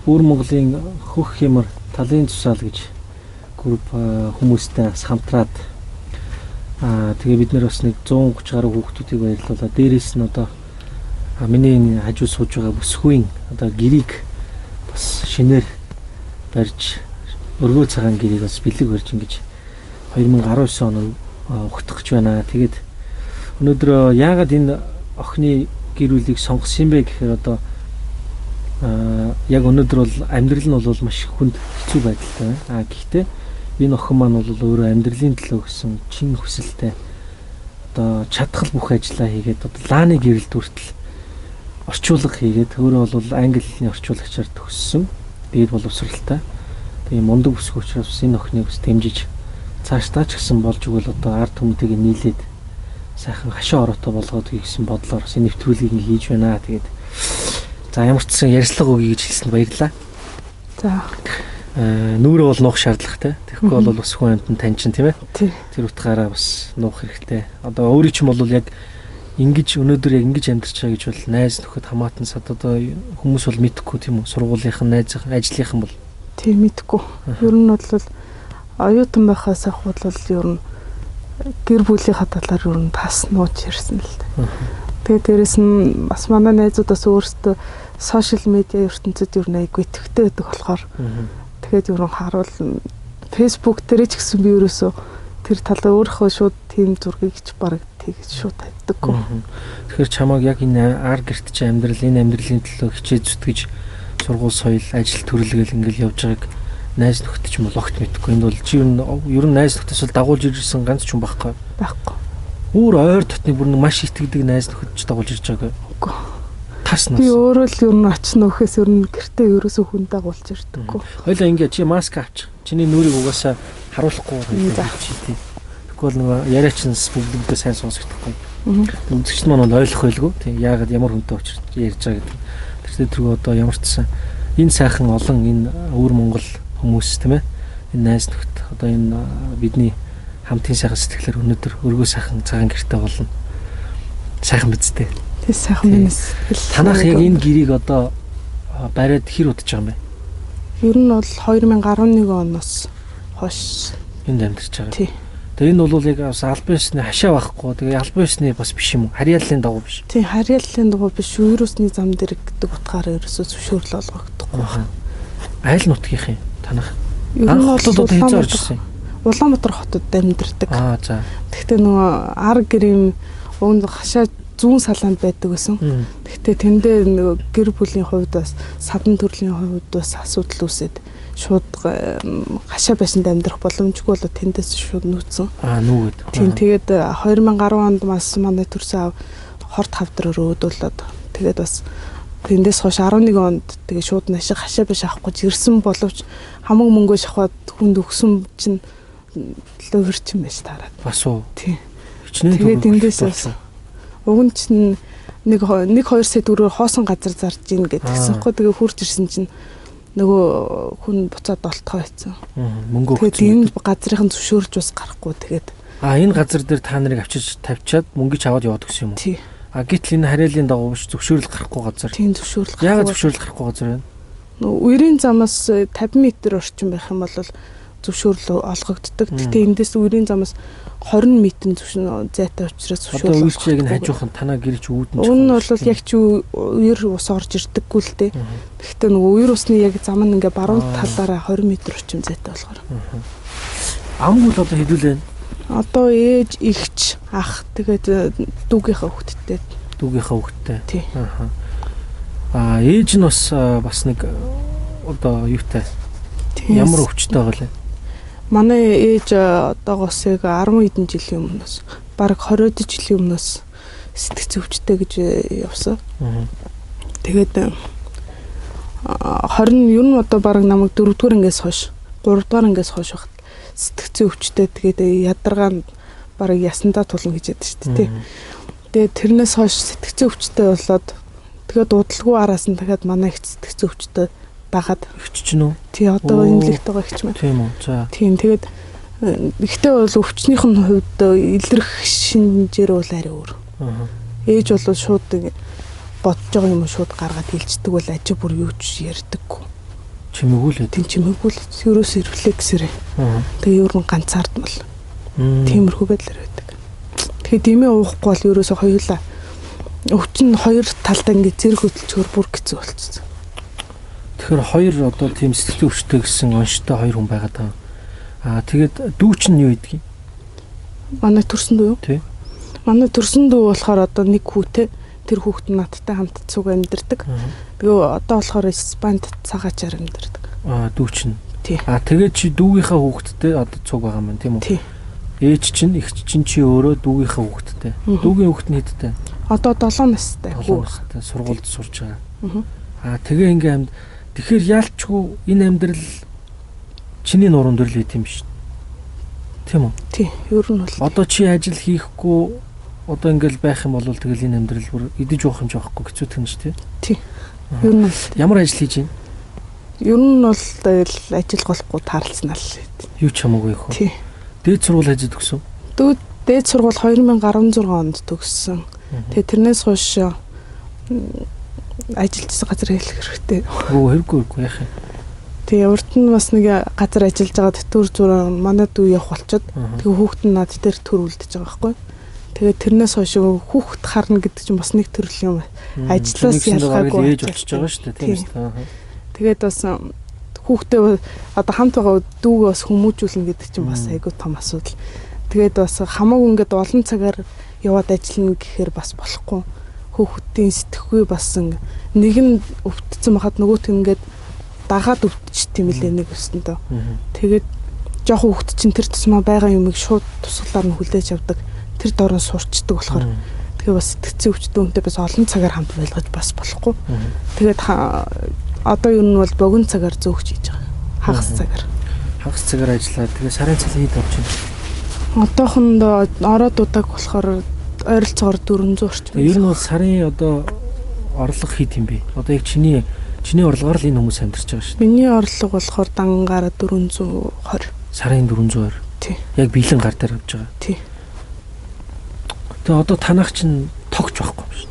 Өвөр Монголын хөх хэмэр талын тусаал гэж групп хүмүүстэй бас хамтраад тэгээ бид нэр бас нэг 130 гаруй хүүхдүүдийг баярлуулаад дээрээс нь одоо миний энэ хажуу сууж байгаа бүсгүйн одоо гэрийг бас шинээр барьж өргөө цагаан гэрийг бас бэлэг барьж ингэж 2019 он угтах гэж байна. Тэгээд өнөөдөр яагаад энэ охины гэр бүлийг сонгосон юм бэ гэхээр одоо яг өнөөдөр бол амьдрал нь бол маш хүнд хэцүү байдалтай байна. А гэхдээ энэ охин маань бол өөрөө амьдралын төлөө гэсэн чин хүсэлтэй одоо чадхал бүх ажлаа хийгээд одоо лааны гэрэлд хүртэл орчуулга хийгээд өөрөө бол англи хэлний орчуулагчаар төгссөн. Дээд боловсралтай. Тэгээ мундаг бүсгүй учраас бас энэ охиныг бас дэмжиж цаашдаа ч гэсэн болж өгвөл одоо ард түмтэйгээ нийлээд сайхан хашаа ороотой болгоод гэсэн бодлоор бас энэ нэвтрүүлгийг ингэ хийж байна. Тэгээд за ямар ч гэсэн ярьцлага өгье гэж хэлсэнд баярлалаа.
За.
Нүрээ бол нуух шаардлагатай. Тэгэхгүй бол бас хүн амьтан тань чинь тийм ээ.
Тий.
Тэр утгаараа бас нуух хэрэгтэй. Одоо өөрийн чинь бол яг ингэж өнөөдөр яг ингэж амьдарч байгаа гэж бол найз нөхөд хамаатан сад одоо хүмүүс бол мэдэхгүй тийм үү? Сургуулийнхан, найзынхан, ажлынхан бол
Тий, мэдэхгүй. Ер нь бол оюутан байхаас ахвал ер нь гэр бүлийнхаа талаар ер нь бас нууж ирсэн л дээ. Тэгээ дээрэс нь бас манай найзуудаас өөрсдөө сошиал медиа ертөнцид ер нь айгүй итгэвтэй байдаг болохоор тэгээд ер нь харуул Facebook дээр ч гэсэн би ерөөсөө тэр талаа өөрийнхөө шууд тийм зургийг ч бараг тэгж шууд тавьдаггүй.
Тэгэхээр чамааг яг энэ ар гэрт чи амьдрал энэ амьдралын төлөө хичээж зүтгэж сургууль соёл ажил төрөл гэл ингээл явж байгааг найз нөхдөд ч юм бол огт мэдэхгүй. Энд бол чи ер нь найз нөхдөс бол дагуулж ирсэн ганц ч юм байхгүй.
Байхгүй.
Өөр ойр дотны бүр нэг маш итгэдэг найз нөхөд ч дагуулж ирж байгаагүй.
Үгүй.
Тас нас.
Би өөрөө л ер нь очно өхөөс ер нь гэртээ ерөөсөө хүн дагуулж ирдэггүй.
Хоёлаа ингээ чи маск авчих. Чиний нүрийг угаасаа харуулахгүй
За.
чи тий. Тэгэхгүй бол нөгөө яриа чинь бүгдээ сайн сонсогдохгүй. Үзэгчд маань бол ойлгох байлгүй. Тий яагаад ямар хүнтэй учир ярьж байгаа гэдэг. Тэр тэргүй одоо ямар ч сан энэ сайхан олон энэ өвөр Монгол хүмүүс тийм ээ. Энэ найз нөхд одоо энэ бидний хамтын сайхан сэтгэлээр өнөөдөр өргөө сайхан цагаан гэрте болно. Сайхан биз дээ.
Тэг сайхан минь.
Танах яг энэ гэрийг одоо бариад хэр удаж байгаа юм бэ?
Ер нь бол 2011 оноос хойш
энд амьдарч байгаа.
Тий.
Тэгээ энэ бол яг бас албан ёсны хашаа байхгүй. Тэгээ албан ёсны бас биш юм уу? Харьяаллын дагуу биш.
Тий, харьяаллын дагуу биш. Вирусны зам дээр гэдэг утгаараа ерөөсөө зөвшөөрөл олгогдохгүй.
Айл нутгийнх юм танах.
Ер нь бол
одоо хэзээ орж ирсэн юм?
Улаанбаатар хотод амьдардаг.
Аа за.
Гэхдээ нөгөө ар гэрийн өвөнд хашаа зүүн салаанд байдаг гэсэн. Гэхдээ тэндээ нөгөө гэр бүлийн хувьд бас садан төрлийн хувьд бас асуудал үүсээд шууд хашаа байшинд амьдрах боломжгүй болоод тэндээс шууд нүүцсэн.
Аа нүүгээд.
Тийм, тэгээд 2010 онд бас манай төрсөн аав хорт хавдраар өөдүүлээд тэгээд бас тэндээс хойш 11 онд тэгээд шууд нашиг хашаа байш авах гэж ирсэн боловч хамаг мөнгөө шахаад хүнд өгсөн чинь лөвөрчин байж таарад.
Бас уу.
Тийм.
Хичнээн
тэгээд эндээс бас уг нь чинь 1 2 сая төгрөгөөр хоосон газар зарж ийн гэдгсэн хгүй. Тэгээ хурж ирсэн чинь нөгөө хүн буцаад олтгоо хийцэн.
Мөнгө
өгсөн. Тэгээд энэ газрын зөвшөөрч бас гарахгүй тэгээд.
А энэ газар дээр та нарыг авчиж тавьчаад мөнгө ч аваад яваад гэсэн юм уу?
Тий.
А гэтэл энэ харьяалын дагуу биш зөвшөөрөл гарахгүй газар.
Тийм, зөвшөөрөл гарахгүй.
Яагаад зөвшөөрөл гарахгүй газар вэ?
Нөгөө үерийн замаас 50 м орчим байх юм бол зөвшөөрөл олгогддог. Гэхдээ эндээс үерийн замаас 20 м зөвшөөрөл зайтай учраас зөвшөөрөл.
Одоо үерч яг энэ хажуухан танаа гэр чи үүдэн
ч. Уг нь бол яг чи үер ус орж ирдэггүй л дээ. Гэхдээ нөгөө үер усны яг зам нь ингээ баруун талаараа 20 м орчим зайтай болохоор.
Амгүйл одоо хэдүүлээ?
Одоо ээж, эгч, ах тэгээд дүүгийнхээ хүүхэдтэй.
Дүүгийнхээ хүүхэдтэй.
Тий.
Аа ээж нь бас нэг одоо юутай. Ямар өвчтэй байгаа лээ?
Манай ээж одоогоос яг 10 хэдэн жилийн өмнөөс бараг 20 жилийн өмнөөс сэтгцэн өвчтэй гэж явсан. Тэгээд 20 ер нь одоо бараг намайг 4-р ангиас хойш 3-р ангиас хойш байхад сэтгцэн өвчтэй тэгээд ядаргаа бараг ясандаа тулна гэж яддаг шүү дээ. Тэгээд тэрнээс хойш сэтгцэн өвчтэй болоод тэгээд удалгүй араас нь дахиад манай их сэтгцэн өвчтэй дагаад
эгч чинь үү?
Тий, одоо эмнэлэгт байгаа эгч маань.
Тийм үү. За.
Тийм, тэгээд ихтэй бол өвчнийх нь хувьд илэрх шинжээр бол арай өөр. Ээж бол шууд бодож байгаа юм шууд гаргаад хэлждэг бол ажиг бүр юу ч ярьдаггүй.
Чимээгүй л ээ.
Тийм, чимээгүй л. Ерөөс рефлексэрээ. Тэгээ ер нь ганцаардмал. Тиймэрхүү байдлаар байдаг. Тэгэхээр дэмээ уухгүй бол ерөөсөө хоёулаа өвчин хоёр талдаа ингэ зэрэг хөдөлчөөр бүр хэцүү болчихсон.
Тэгэхээр хоёр одоо тийм сэтгэлийн өвчтэй гэсэн онштой хоёр хүн байгаа даа. Аа тэгээд дүү чинь юу гэдгийг?
Манай төрсөн дүү юу?
Тий.
Манай төрсөн дүү болохоор одоо нэг хүүтэй, тэр хүүхэд нь надтай хамт цуг амьдардаг. Тэгээ одоо болохоор Испанд цагаачаар амьдардаг.
Аа дүү чинь.
Тий.
Аа тэгээд чи дүүгийнхээ хүүхэдтэй одоо цуг байгаа юм тийм үү?
Тий.
Ээж чинь, эгч чинь чи өөрөө дүүгийнхээ хүүхэдтэй. Дүүгийн хүүхэд нь хэдтэй?
Одоо 7 настай.
7 настай сургуульд сурж байгаа. Аа тэгээ ингээм амьд. Тэгэхээр яалчгүй энэ амьдрал чиний нуруунд л байт юм биш. Тийм үү?
Тий, ер нь бол.
Одоо чи ажил хийхгүй одоо ингээл байх юм бол тэгэл энэ амьдрал бүр идэж уух юм ч байхгүй хэцүү юм шүү дээ.
Тий. Ер нь
ямар ажил хийж байна?
Ер нь бол тэгэл ажил голохгүй таарлцнаа л.
Юу ч хамаагүй их үү?
Тий.
Дээд сургууль хажид төгсөн?
Дээд сургууль 2016 онд төгссөн. Тэгээ тэрнээс хойш ажиллажсэн газар хэлэх хэрэгтэй.
Үгүй хэрэггүй яах юм.
Тэгээ урд нь бас нэг газар ажиллаж байгаа төр зүр манай дүү явах болчиход тэгээ хүүхэд нь над дээр төр үлдэж байгаа байхгүй. Тэгээ тэрнээс хойш хүүхэд харна гэдэг чинь бас нэг төрлийн юм. Ажлаас ялгаагүй
ээж болчихж байгаа шүү дээ, тийм үү?
Тэгээд бас хүүхдээ одоо хамт байгаа дүүгээ бас хүмүүжүүлнэ гэдэг чинь бас айгүй том асуудал. Тэгээд бас хамаагүй ингээд олон цагаар яваад ажиллана гэхээр бас болохгүй. Хүүхдийн сэтгэхгүй бас нэг нь өвдсөн байхад нөгөөх нь ингээд дагаад өвдчих тийм үлээ нэг өсөндөө. Тэгээд жоохон хүүхд чинь тэр тусмаа байгаа юмыг шууд тусгалаар нь хүлээж авдаг. Тэр дороо сурчдаг болохоор тэгээ бас сэтгцэн өвчтөн хүнтэй бас олон цагаар хамт байлгаж бас болохгүй. Тэгээд одоо юу нь бол богино цагаар зөөгч хийж байгаа. Хагас цагаар.
Хагас цагаар ажиллаад тэгээ сарын цалин хэд авч байна?
Одоохондоо ороод удааг болохоор ойролцоогоор 400 орчим.
Ер нь бол сарын одоо орлого хэд юм бэ? Одоо яг чиний орлогоор л энэ хүмүүс амьдарч байгаа шүү дээ.
Миний орлого болохоор дангаараа 420.
Сарын 420.
Тий.
Яг бэлэн гар дээр авч байгаа.
Тий.
Тэгээ одоо танах чинь тогч байхгүй юм шүү.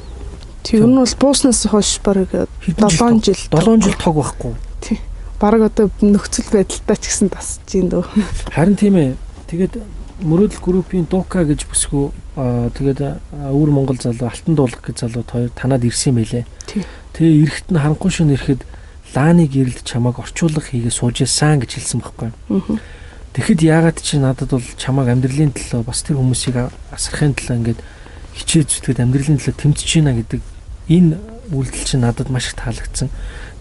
Тэр нь бол бууснаас хойш бараг 7 жил
7 жил тог байхгүй.
Тий. Бараг одоо нөхцөл байдалтай ч гэсэн тасж гин дөө.
Харин тийм ээ. Тэгээд Мөрөөдөл группийн Дука гэж бүсгүй тэгээд өвөр Монгол залуу Алтан дуулга гэж залуу хоёр танад ирсэн юм байлээ. Тэгээ эрэхт нь харанхуй шөнө ирэхэд Лааны гэрэлд чамайг орчуулга хийгээ сууж ясан гэж хэлсэн байхгүй. Тэгэхэд яагаад чи надад бол чамайг амьдралын төлөө бас тэр хүмүүсийг асрахын төлөө ингээд хичээж зүтгээд амьдралын төлөө тэмцэж байна гэдэг энэ үйлдэл чинь надад маш их таалагдсан.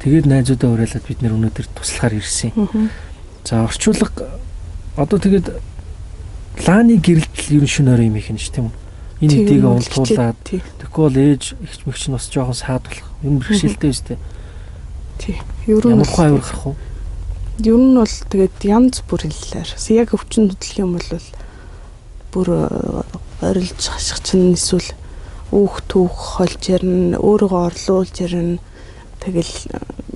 Тэгээд найзуудаа уриалаад бид нэр өнөөдөр туслахаар ирсэн. За орчуулга одоо тэгээд Лааны гэрэлтэл ер нь шөнө орой юм их нь ш тийм үү? Энэ эдийг унтуулад тэгэхгүй бол ээж эгч мэгч нь бас жоохон саад болох юм бэрхшээлтэй биз дээ.
Тий. Ер нь
ямар хөө авир гарах уу?
Ер нь бол тэгээд янз бүрийн талаар. Яг өвчин хөдлөх юм бол бүр орилж хаших чинь эсвэл үүх түүх холж ярина, өөрийгөө орлуулж ярина. Тэгэл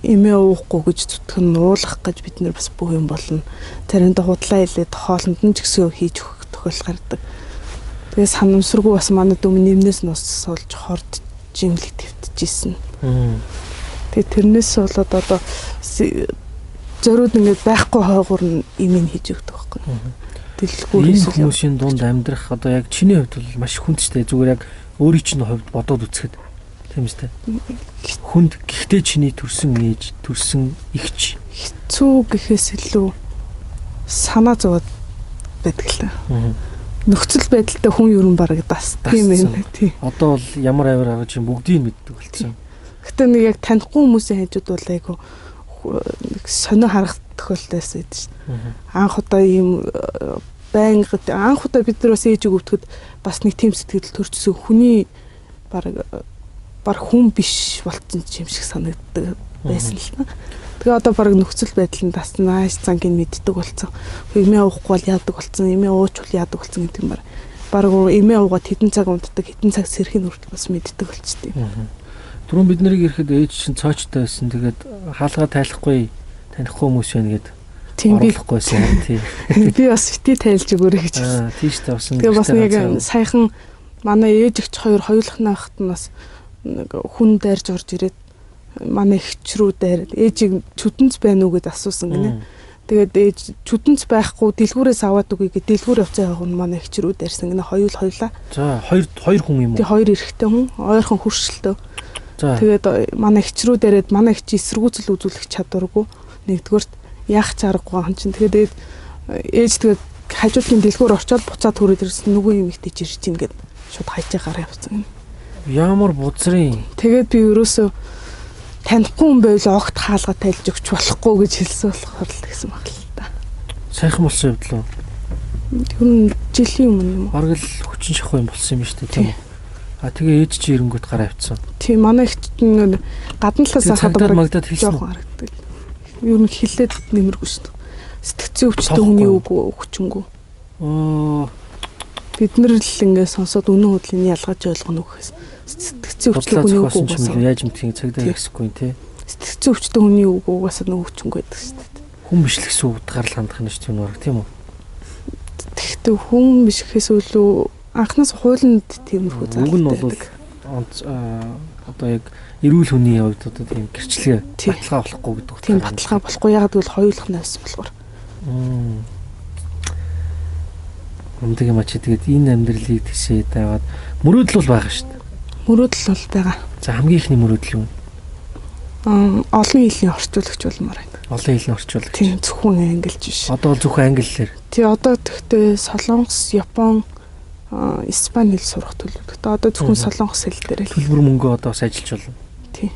эмээ уухгүй гэж зүтгэн нуулах гэж бид нэр бас бүх юм болно. Заримдаа худлаа хэлээд хоолнд нь ч гэсэн хийж өгөх тохиолдол гардаг. Тэгээ санамсаргүй бас манай дүү минь нэмнээс нь ус суулж хорд жимлэг твтжсэн. Тэгээ тэрнээс болоод одоо зориуд ингээд байхгүй хойгуур нь имийг хийж өгдөг байхгүй. Дэлгүүр
хүмүүсийн дунд амьдрах одоо яг чиний хувьд бол маш хүнд ч дээ. Зүгээр яг өөрийн чинь хувьд бодоод үзэхэд тийм үстэй. Хүнд гэхдээ чиний төрсөн ээж, төрсөн эгч
хэцүү гэхээс илүү санаа зовоод байдаг л та. Нөхцөл байдалтай хүн ер нь бараг дас тийм ээ. Тий.
Одоо бол ямар авир гаргаж юм бүгдийг мэддэг болсон.
Гэтэ нэг яг танихгүй хүмүүсийн хажууд бол айгу нэг сонио харах тохиолдол байсан гэдэг чинь. Анх удаа ийм байнга анх удаа бид нар бас ээжийг өвтгöd бас нэг тийм сэтгэл төрчихсөн хүний бараг хүн биш болцсон юм шиг санагддаг байсан л та. Тэгээ одоо бараг нөхцөл байдал нь тас нааш зангийг мэддэг болсон. Эмээ уухгүй бол яадаг болсон, эмээ уучвал яадаг болсон гэдэг юм байна. Бараг эмээ уугаад хэдэн цаг унтдаг, хэдэн цаг сэрхийн хүртэл бас мэддэг болчтой.
Түрүүн бид нарыг ирэхэд ээж чинь цоочтой байсан. Тэгээд хаалгаа тайлахгүй, танихгүй хүмүүс байна гэд.
Тийм би
оруулахгүйсэн. Тий.
Би бас бити тайлж өгөөрэй гэж хэлсэн.
Тийм шүү дээ. Бас
тэгээ бас нэг саяхан манай ээж эгч хоёр хоёулахнаа хахт нь бас нэг хүн дайрж орж ирээд манай эгч рүү дайраад ээжийг чүдэнц байна уу гэд асуусан гинэ. Тэгээд ээж чүдэнц байхгүй дэлгүүрээс аваад үгүй гэд дэлгүүр явцаа явах нь манай эгч рүү дайрсан гинэ. Хоёулаа.
За хоёр хүн юм уу?
Тий, хоёр эрэгтэй хүн, ойрхон хөршөлтөө.
За.
Тэгээд манай эгч рүү дайраад манай эгч эсэргүүцэл үзүүлэх чадваргүй. Нэгдүгээрт яах ч аргагүй юм чинь. Тэгээд ээж тэгээд хажуудлын дэлгүүр орчоод буцаад хүрээд ирсэн нөгөө юм ихтэй жирч ийн гэд шууд хайж гараа явцсан.
Ямар бузрын.
Тэгээд би ерөөсөө танихгүй юм байвал огт хаалга тайлж өгч болохгүй гэж хэлсэн болохоор л тэгсэн баг л та.
Сайхан болсон явдлаа.
Тэр нь жилийн өмнө юм уу?
Бараг л хүчин шахуу юм болсон юм шүү дээ, тийм үү? А тэгээ ээж чи ирэнгүүт гараа авцсан.
Тийм, манай эгч нь гадна талаас
харахад бараг магдаад хэлсэн
жоохон харагддаг. Ер нь хилээд нэмэргүй шүү дээ. Сэтгцэн өвчтөй хүний үг хүчингүү. Бид нар л ингээд сонсоод үнэн худлыг ялгаж ойлгоно гэхээс сэтгцэн өвчтөй хүний үг угаасаа
яаж мэдхийг цагдаа хэрэгсэхгүй тий.
Сэтгцэн өвчтөй хүний үг угаасаа нөгөө хүчингүү байдаг шүү дээ.
Хүн биш л гэсэн утгаар л хандах нь шүү дээ бараг тийм үү?
Тэгэхдээ хүн биш гэхээс илүү анхнаас хуулинд тиймэрхүү
заалт. Үг нь бол одоо яг эрүүл хүний хувьд одоо тийм гэрчлэгээ баталгаа болохгүй гэдэг үг.
Тийм баталгаа болохгүй. Ягаад гэвэл хоёулах нь байсан болохоор.
Умдаг юм ачи тэгээд энэ амьдралыг тийшээ даваад мөрөөдөл бол байгаа шүү дээ.
Мөрөөдөл бол байгаа.
За хамгийн ихний мөрөөдөл юу?
Олон хэлний орчуулагч болмоор байна.
Олон хэлний орчуулагч.
Тийм, зөвхөн англич биш.
Одоо бол зөвхөн англиэр.
Тий, одоо тэгтээ Солонгос, Япон, Испани хэл сурах төлөв. Гэтэ одоо зөвхөн солонгос хэл дээр л
төлбөр мөнгөө одоо бас ажиллаж болно.
Тий.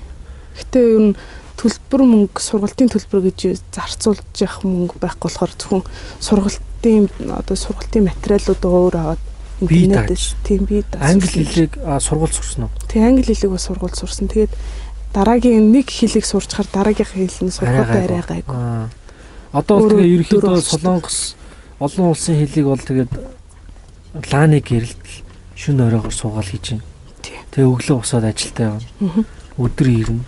Гэтэ ер нь төлбөр мөнгө, сургалтын төлбөр гэж зарцуулж явах мөнгө байхгүй болохоор зөвхөн сургалтын одоо сургалтын материалууд өөр аваад интернетээс тийм би
даасан. Англи хэлийг сургууль сурсан уу?
Тий, англи хэлийг бас сургууль сурсан. Тэгээд дараагийн нэг хэлийг сурчхаар дараагийнхаа хэл нь сурахад арай гайгүй.
Одоо бол тэгээ ерөнхийдөө солонгос олон улсын хэлийг бол тэгээд Лааны гэрэлд шөнө оройгоор суугаал хийж байна. Тэгээ өглөө босоод ажилдаа явна. Өдөр ирнэ.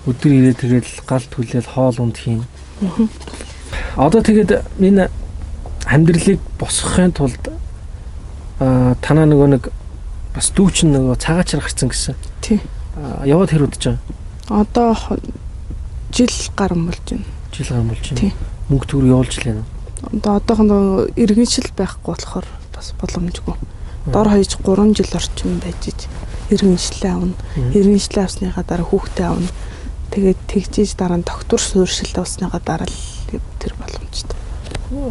Өдөр ирээ тэгэл гал түлээл хоол унд хийн. Одоо тэгээд энэ амьдралыг босгохын тулд танаа нөгөө нэг бас дүүчин нөгөө цагаачаар гарцсан гэсэн.
Тий.
Яваад хэр удаж байгаа?
Одоо жил гарan болж байна.
Жил гарan болж байна. Мөнгө төгрөг явуулж лээ нэ.
Одоо одоохондоо иргэншил байхгүй болохоор бас боломжгүй. Дор хаяж 3 жил орчим байж иж иргэншлээ авна. Иргэншлээ авсныхаа дараа хүүхдээ авна. Тэгээд тэгжиж дараа нь доктор суурьшилт авсныхаа дараа л тэр боломжтой.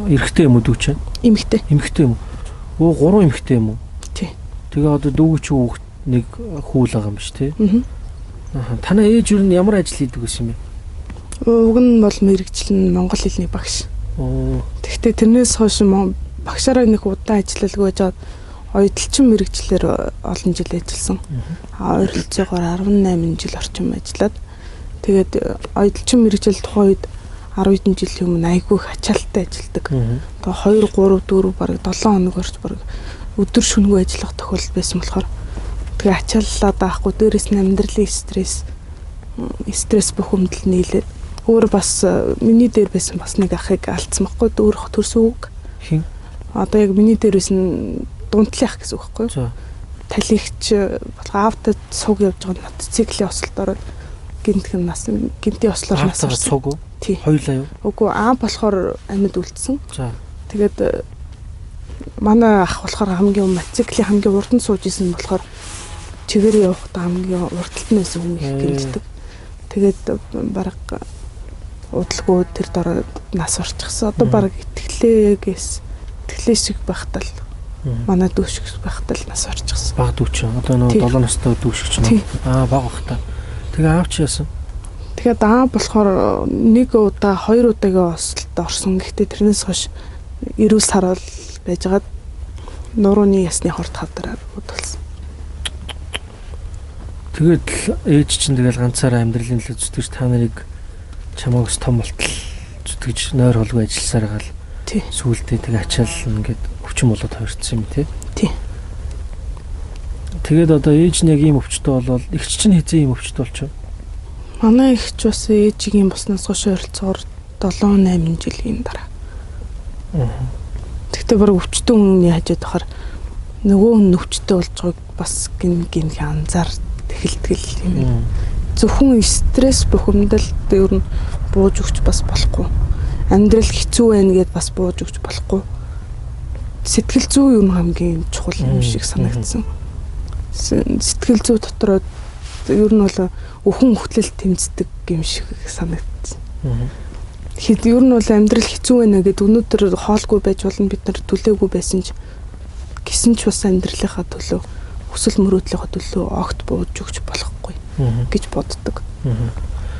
Эрэгтэй юм уу дүү чинь?
Эмэгтэй.
Эмэгтэй юм уу? Өө 3 эмэгтэй юм уу?
Тий.
Тэгээ одоо дүүг чи хүүхд нэг хүүл байгаа юм биш тий? Аа. Танай ээж юу н ямар ажил хийдэг гэсэн юм бэ?
Уг нь бол мэрэгжил нь монгол хэлний багш.
Оо.
Тэгэхдээ тэрнээс хойш багшаараа нэг удаан ажиллалгүй байжгаад оёдолчин мэрэгчлэр олон жил ажилласан. Ойролцоогоор 18 жил орчим ажиллаад тэгээд оёдолчин мэрэгжил тухайн үед 10 хэдэн жилийн өмнө айгүй их ачаалттай ажилладаг. Одоо 2 3 4 бараг 7 хоног орч бараг өдөр шөнөгүй ажиллах тохиолдол байсан болохоор тэгээ ачааллаа даахгүй дээрээс нь амьдралын стресс бухимдал нийлээд өөр бас миний дээр байсан бас нэг ахыг алдсан байхгүй өөрөх төрсөн үг.
Хин?
Одоо яг миний дээр байсан дунтлын ах гэсэн үг байхгүй юу? Талигч болох аавтай суг явж байгаа мотоциклийн осолд ороод гинтхэн нас гинтийн ослоор нас
орсон. Суг уу?
Тий.
Хоёулаа юу?
Үгүй аа болохоор амьд үлдсэн.
За.
Тэгээд манай ах болохоор хамгийн мотоциклийн хамгийн урд нь сууж исэн болохоор чигээр явахдаа хамгийн урд талд нь байсан хүн их гинтдэг. Тэгээд бараг удалгүй тэр дороо нас орчихсон. Одоо бараг итгэлээ шиг байхдаа л манай дүүшиг байхдаа л нас орчихсон.
Баг дүү чинь. Одоо нөгөө 7 настай дүүшиг чинь. Аа баг бах та. Тэгээ аав чи яасан?
Тэгээд аа болохоор нэг удаа хоёр удаагийн осолд орсон. Гэхдээ тэрнээс хойш эрүүл саруул байжгаад нурууны ясны хорт хавдраар удалсан.
Тэгээд л ээж чинь тэгэл ганцаараа амьдралын төлөө зүтгэж та нарыг чамаагс том болтол зүтгэж нойр холгүй ажилласаар гал сүүлдээ тэг ачаал ингээд өвчин болоод хувирсан юм тий.
Тий.
Тэгээд одоо ээж нь яг ийм өвчтөй болоод эгч чинь хэзээ ийм өвчтөй болчихов?
Манай эгч бас ээжигийн боснаас хойш ойролцоогоор 7 8 жилийн дараа. Тэгтээ бараг өвчтөн хүний хажууд байхаар нөгөө хүн өвчтөй болж байгааг бас гин гин анзаар эхэлтгэл юм. Зөвхөн стресс бухимдал ер нь бууж өгч бас болохгүй. Амьдрал хэцүү байна гэдээ бас бууж өгч болохгүй. Сэтгэл зүй юм хамгийн чухал юм шиг санагдсан. Сэтгэл зүй дотор ер нь бол өхөн хөтлөл тэмцдэг юм шиг санагдсан. Хэд ер нь бол амьдрал хэцүү байна гэдээ өнөөдөр хоолгүй байж болно, бид нар түлээгүй байсан ч гэсэн ч бас амьдралынхаа төлөө хүсэл мөрөөдлийнхөө төлөө огт бууж өгч болохгүй гэж боддог.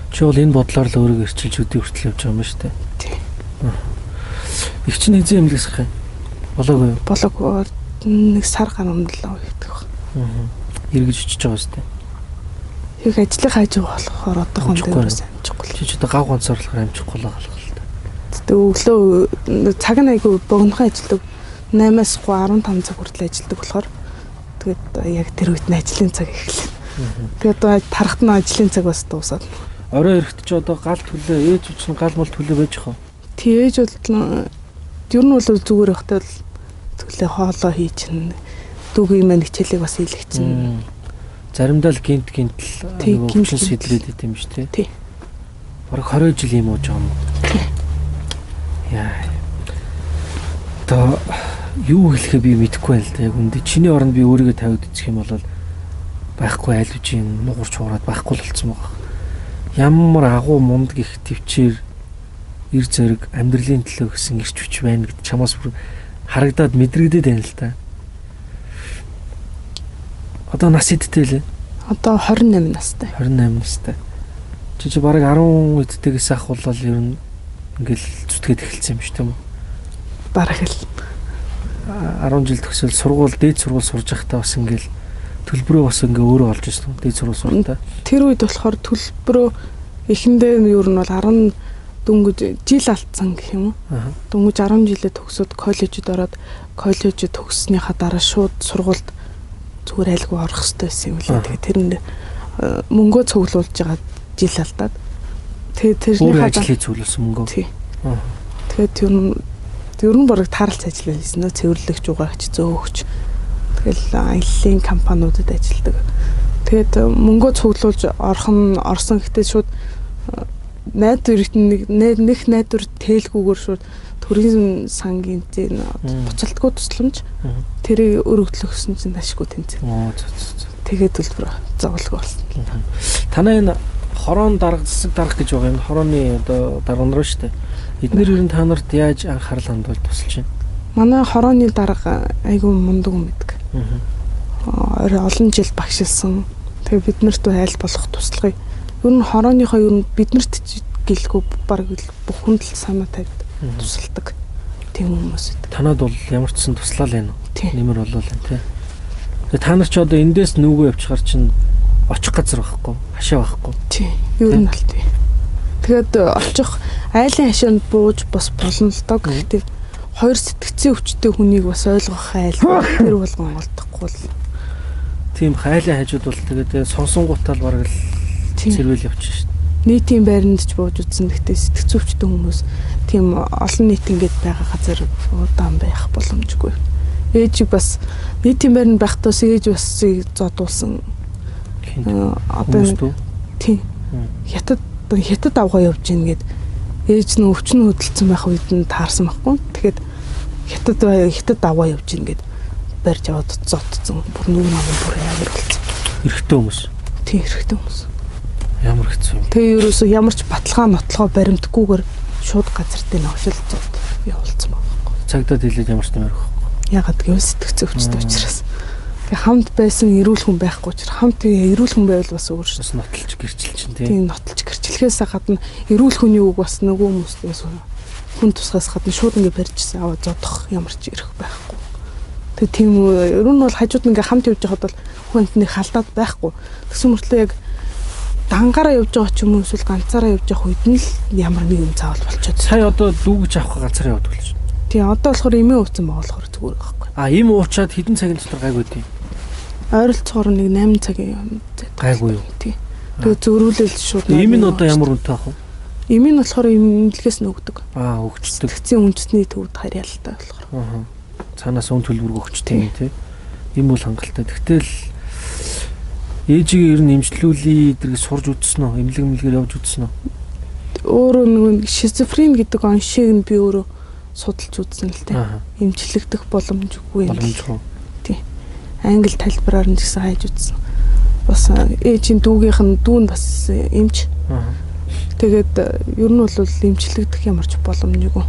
Чи бол энэ бодлоор л өөрийгөө эрчилж өдий хүртэл явж байгаа юм шүү дээ.
Тий.
Их чинь хэзээ эмнэлгэсэх юм? Болоогүй юу?
Болоогүй. Нэг сар гарan л явдаг баг.
Эргэж очиж байгаа шүү дээ.
Их ажлын хажуу болохоор одоохон дээрээс амжихгүй.
Чи ч одоо гав ганцаар болохоор амжихгүй л байгаа л та.
Тэгтээ өглөө цаг нь айгүй богинохон ажилладаг. 8-аас 15 цаг хүртэл ажилладаг болохоор тэгээд яг тэр үед нь ажлын цаг эхэлнэ. Тэгээд одоо тарахт нь ажлын цаг бас дуусаад.
Орой эрэхт чи одоо гал төлөө ээж чинь гал мал төлөө байж хаа.
Тий ээж бол ер нь бол зүгээр байхдаа л төлөө хоолоо хийчин. Дүүгийн маань хичээлийг бас хийлэгчин.
Заримдаа л гинт гинт л нөгөө өвчин сэдлээд идэм биш тий.
Тий.
Бараг 20 жил юм ууж байгаа юм уу?
Тий.
Яа. Одоо юу хэлэхээ би мэдэхгүй байл та яг үндэ. Чиний оронд би өөрийгөө тавиад үзэх юм бол байхгүй аль үжийн нугуурч хуураад байхгүй л болцсон байгаа. Ямар агуу мундаг их төвчээр эр зориг амьдралын төлөө гэсэн ирч хүч байна гэд чамаас бүр харагдаад мэдрэгдээд байна л та. Одоо нас хэдтэй лээ?
Одоо 28 настай.
28 настай. Чи бараг 10 хэдтэйгээс ахвал ер нь ингээл зүтгээд эхэлсэн юм шүү тийм үү?
Бараг л
10 жил төгсөөл сургууль дээд сургууль сурж байхдаа бас ингээл төлбөрөө бас ингээ өөрөө олж ирсэн. Дээд сургууль суртаа.
Тэр үед болохоор төлбөрөө эхэндээ ер нь бол 10 дөнгөж жил алдсан гэх юм уу? Дөнгөж 10 жилээ төгсөөд коллежид ороод коллежид төгссөнийхаа дараа шууд сургуульд зүгээр айлгүй орох хэрэгтэй байсан юм лээ. Тэгээ тэр нь мөнгөө цуглуулж байгаа жил алдаад тэгээ тэрнийхээ
ажлыг цуглуулсан мөнгөө.
Тий. Тэгээд ер нь бараг таарлц ажиллаа хийсэн нөө цэвэрлэгч угаагч зөөгч. Тэгэл аяллаа компаниудад ажилладаг. Тэгээд мөнгөө цуглуулж орох нь орсон гэхдээ шууд найдвар нэг найдвар тээлгүүгээр шууд төрийн сангийн зэн буцалтгүй тусламж тэрийг өргөдлөгсөн чинь ашгүй тэнцээ. Тэгээд төлбөр зовлого болсон.
Танай энэ хорон дарга засаг дарга гэж байгаа юм. Хорооны одоо дарга нар шүү дээ. Эднэр ер нь та нарт яаж анхаарал хандуул тусалж байна?
Манай хорооны дарга айгүй мундаг юм байдаг. Орой олон жил багшилсан. Тэгээ бид нарт айл болох туслахыг ер нь хорооныхоо ер нь биднэрт гэлгүй баг бүхэнд л санаа тавьд тусалдаг тийм хүмүүс байдаг.
Танад бол ямар ч сан туслаа л байна уу? Нэмэр болов л тий. Тэгээ та нар ч одоо эндээс нүгөө явчихар чинь очих газар байхгүй, хашаа байхгүй.
Тий. Ер нь аль тий. Тэгээд очих айлын хашаанд бууж бас болно л доо. Гэхдээ хоёр сэтгцийн өвчтэй хүнийг бас ойлгох айл тэр болгон олдохгүй л.
Тийм хайлын хажууд бол тэгээд сонсонгуутаа л бараг л цэрвэл явчих шин.
Нийтийн байранд ч бууж үзсэн. Гэхдээ сэтгцэн өвчтэй хүмүүс тийм олон нийт ингээд байгаа газар удаан байх боломжгүй. Ээжийг бас нийтийн байранд байхдаа ээж бас зодуулсан. Одоо тийм хятад авгаа явж гин гэд ээж нь өвчин хөдөлсөн байх үед нь таарсан байхгүй. Тэгэхэд хятад авгаа явж гин гэд барьж аваад зодцсон. Бүр нүг нам бүр амар болсон.
Эрэгтэй хүмүүс.
Тийм эрэгтэй хүмүүс.
Ямар хэцүү юм.
Тэгээ ерөөсөө ямар ч баталгаа нотлогоо баримтгүйгээр шууд газар дээр новшил зод явуулсан байхгүй.
Цагдаад хэлээд ямар ч нэмэр өгөхгүй.
Ягаад гэвэл сэтгцэн өвчтэй учраас. Тэгээ хамт байсан эрүүл хүн байхгүй учраас хамт эрүүл хүн байвал бас өөр
шээ. Бас нотолж гэрчил чинь
тийм. Тийм нотолж гэрчлэхээс гадна эрүүл хүний үг бас нөгөө хүмүүстээс хүн тусгаас гадна шууд ингэ барьжсэн аваа зодох ямар ч эрх байхгүй. Тэгээ тийм ер нь бол хажууд ингээ хамт явж байхад бол хүн амтны халдаад байхгүй. Тэгсэн мөртлөө яг дангаараа явж байгаа ч юм уу эсвэл ганцаараа явж явах үед нь л ямар нэг юм заавал болчиход.
Сая одоо дүүгж авах ганцаараа явдаг л шин.
Тийм одоо болохоор эмээ ууцсан байгаа болохоор зүгээр байхгүй.
А эм уучаад хэдэн цагийн дотор гайгүй тийм.
Ойролцоогоор нэг 8 цагийн юм зайд.
Гайгүй юу?
Тийм. Тэгээ зөрүүлэл шууд.
Эм нь одоо ямар үнэтэй ах вэ?
Эм нь болохоор эмнэлгээс нь өгдөг.
Аа өгчдөг.
Сэтгцийн үндэсний төвд харьяалтай болохоор.
Аа. Цаанаас үн төлбөргөө өгчдөг юм тий. Эм бол хангалттай. Тэгтэл ээжигээ ер нь эмчлүүлээ зэрэг сурж үзсэн үү? Эмнэлэг мэлгээр явж үзсэн үү?
Өөрөө нөгөө шизофрен гэдэг оншийг нь би өөрөө судалж үзсэн л дээ. Эмчлэгдэх боломжгүй юм.
Боломжгүй.
Тий. Англи талбараар нь гэсэн хайж үзсэн. Бас ээжийн дүүгийнх нь дүү нь бас эмч. Тэгээд ер нь бол эмчлэгдэх ямар ч боломжгүй.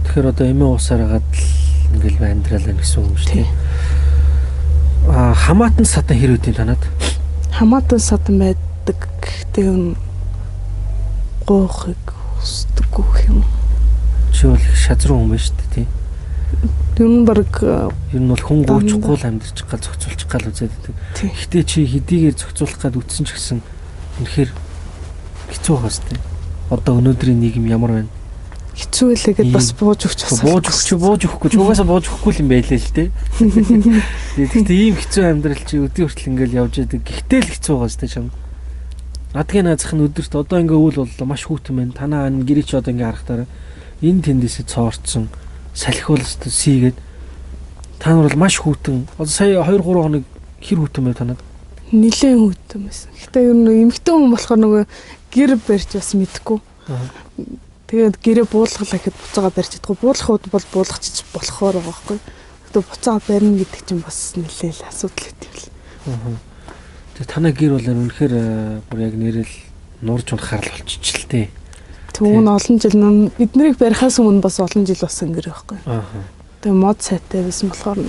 Тэгэхээр одоо эмээ уусаар хагаад л ингээл амьдрал байна гэсэн үг юм шүү дээ. Аа хамаатан садан хэр үт юм танад?
Хамаатан садан байдаг. Гэхдээ юм гоохыг хүсдэггүй юм.
Чи бол их шазруу хүн байна шүү дээ, тий.
Ер нь баг
ер нь бол хүн гүйчихгүй л амьдарч гал зохицуулчих гал үзээд байдаг. Гэхдээ чи хэдийгээр зохицуулах гад үтсэн ч гэсэн үнэхээр хэцүү байгаа сте. Одоо өнөөдрийн нийгэм ямар байна?
Хэцүү байлаа гэд бас бууж өгч бас.
Бууж өгөхгүй. Угаасаа бууж өгөхгүй юм байлээ л дээ. Тэгэхдээ ийм хэцүү амьдрал чи өдний хүртэл ингээл явж байдаг. Гэхдээ л хэцүү байгаа сте чам. Радгийн наазах нь өдөрт одоо ингээ үйл боллоо маш хүүтэн байна. Танаа ан гэрээ чи одоо ингээ харахтаараа энэ тэндээсээ цоорцсон салхиул сийгээд та нар бол маш хүүтэн. Одоо сая 2 3 хоног хэр хүүтэн байв танад?
Нилээн хүүтэн байсан. Гэтэ ер нь эмэгтэй хүн болохоор нөгөө гэр барьж бас мэдэхгүй. Тэгээд гэрээ буулгалаа гэхэд буцаага барьж чадахгүй. Буулгах үед бол буулгачих болохоор байгаа байхгүй. Гэтэ буцаага барина гэдэг чинь бас нилээн л асуудал байт юм л.
Тэгээ танай гэр бол үнэхээр бүр яг нэрэл нуурж унахаар л болчихчихл тээ.
Түүн олон жил биднийг барихаас өмнө бас олон жил болсон гэр байхгүй. Тэгээ мод сайтай байсан болохоор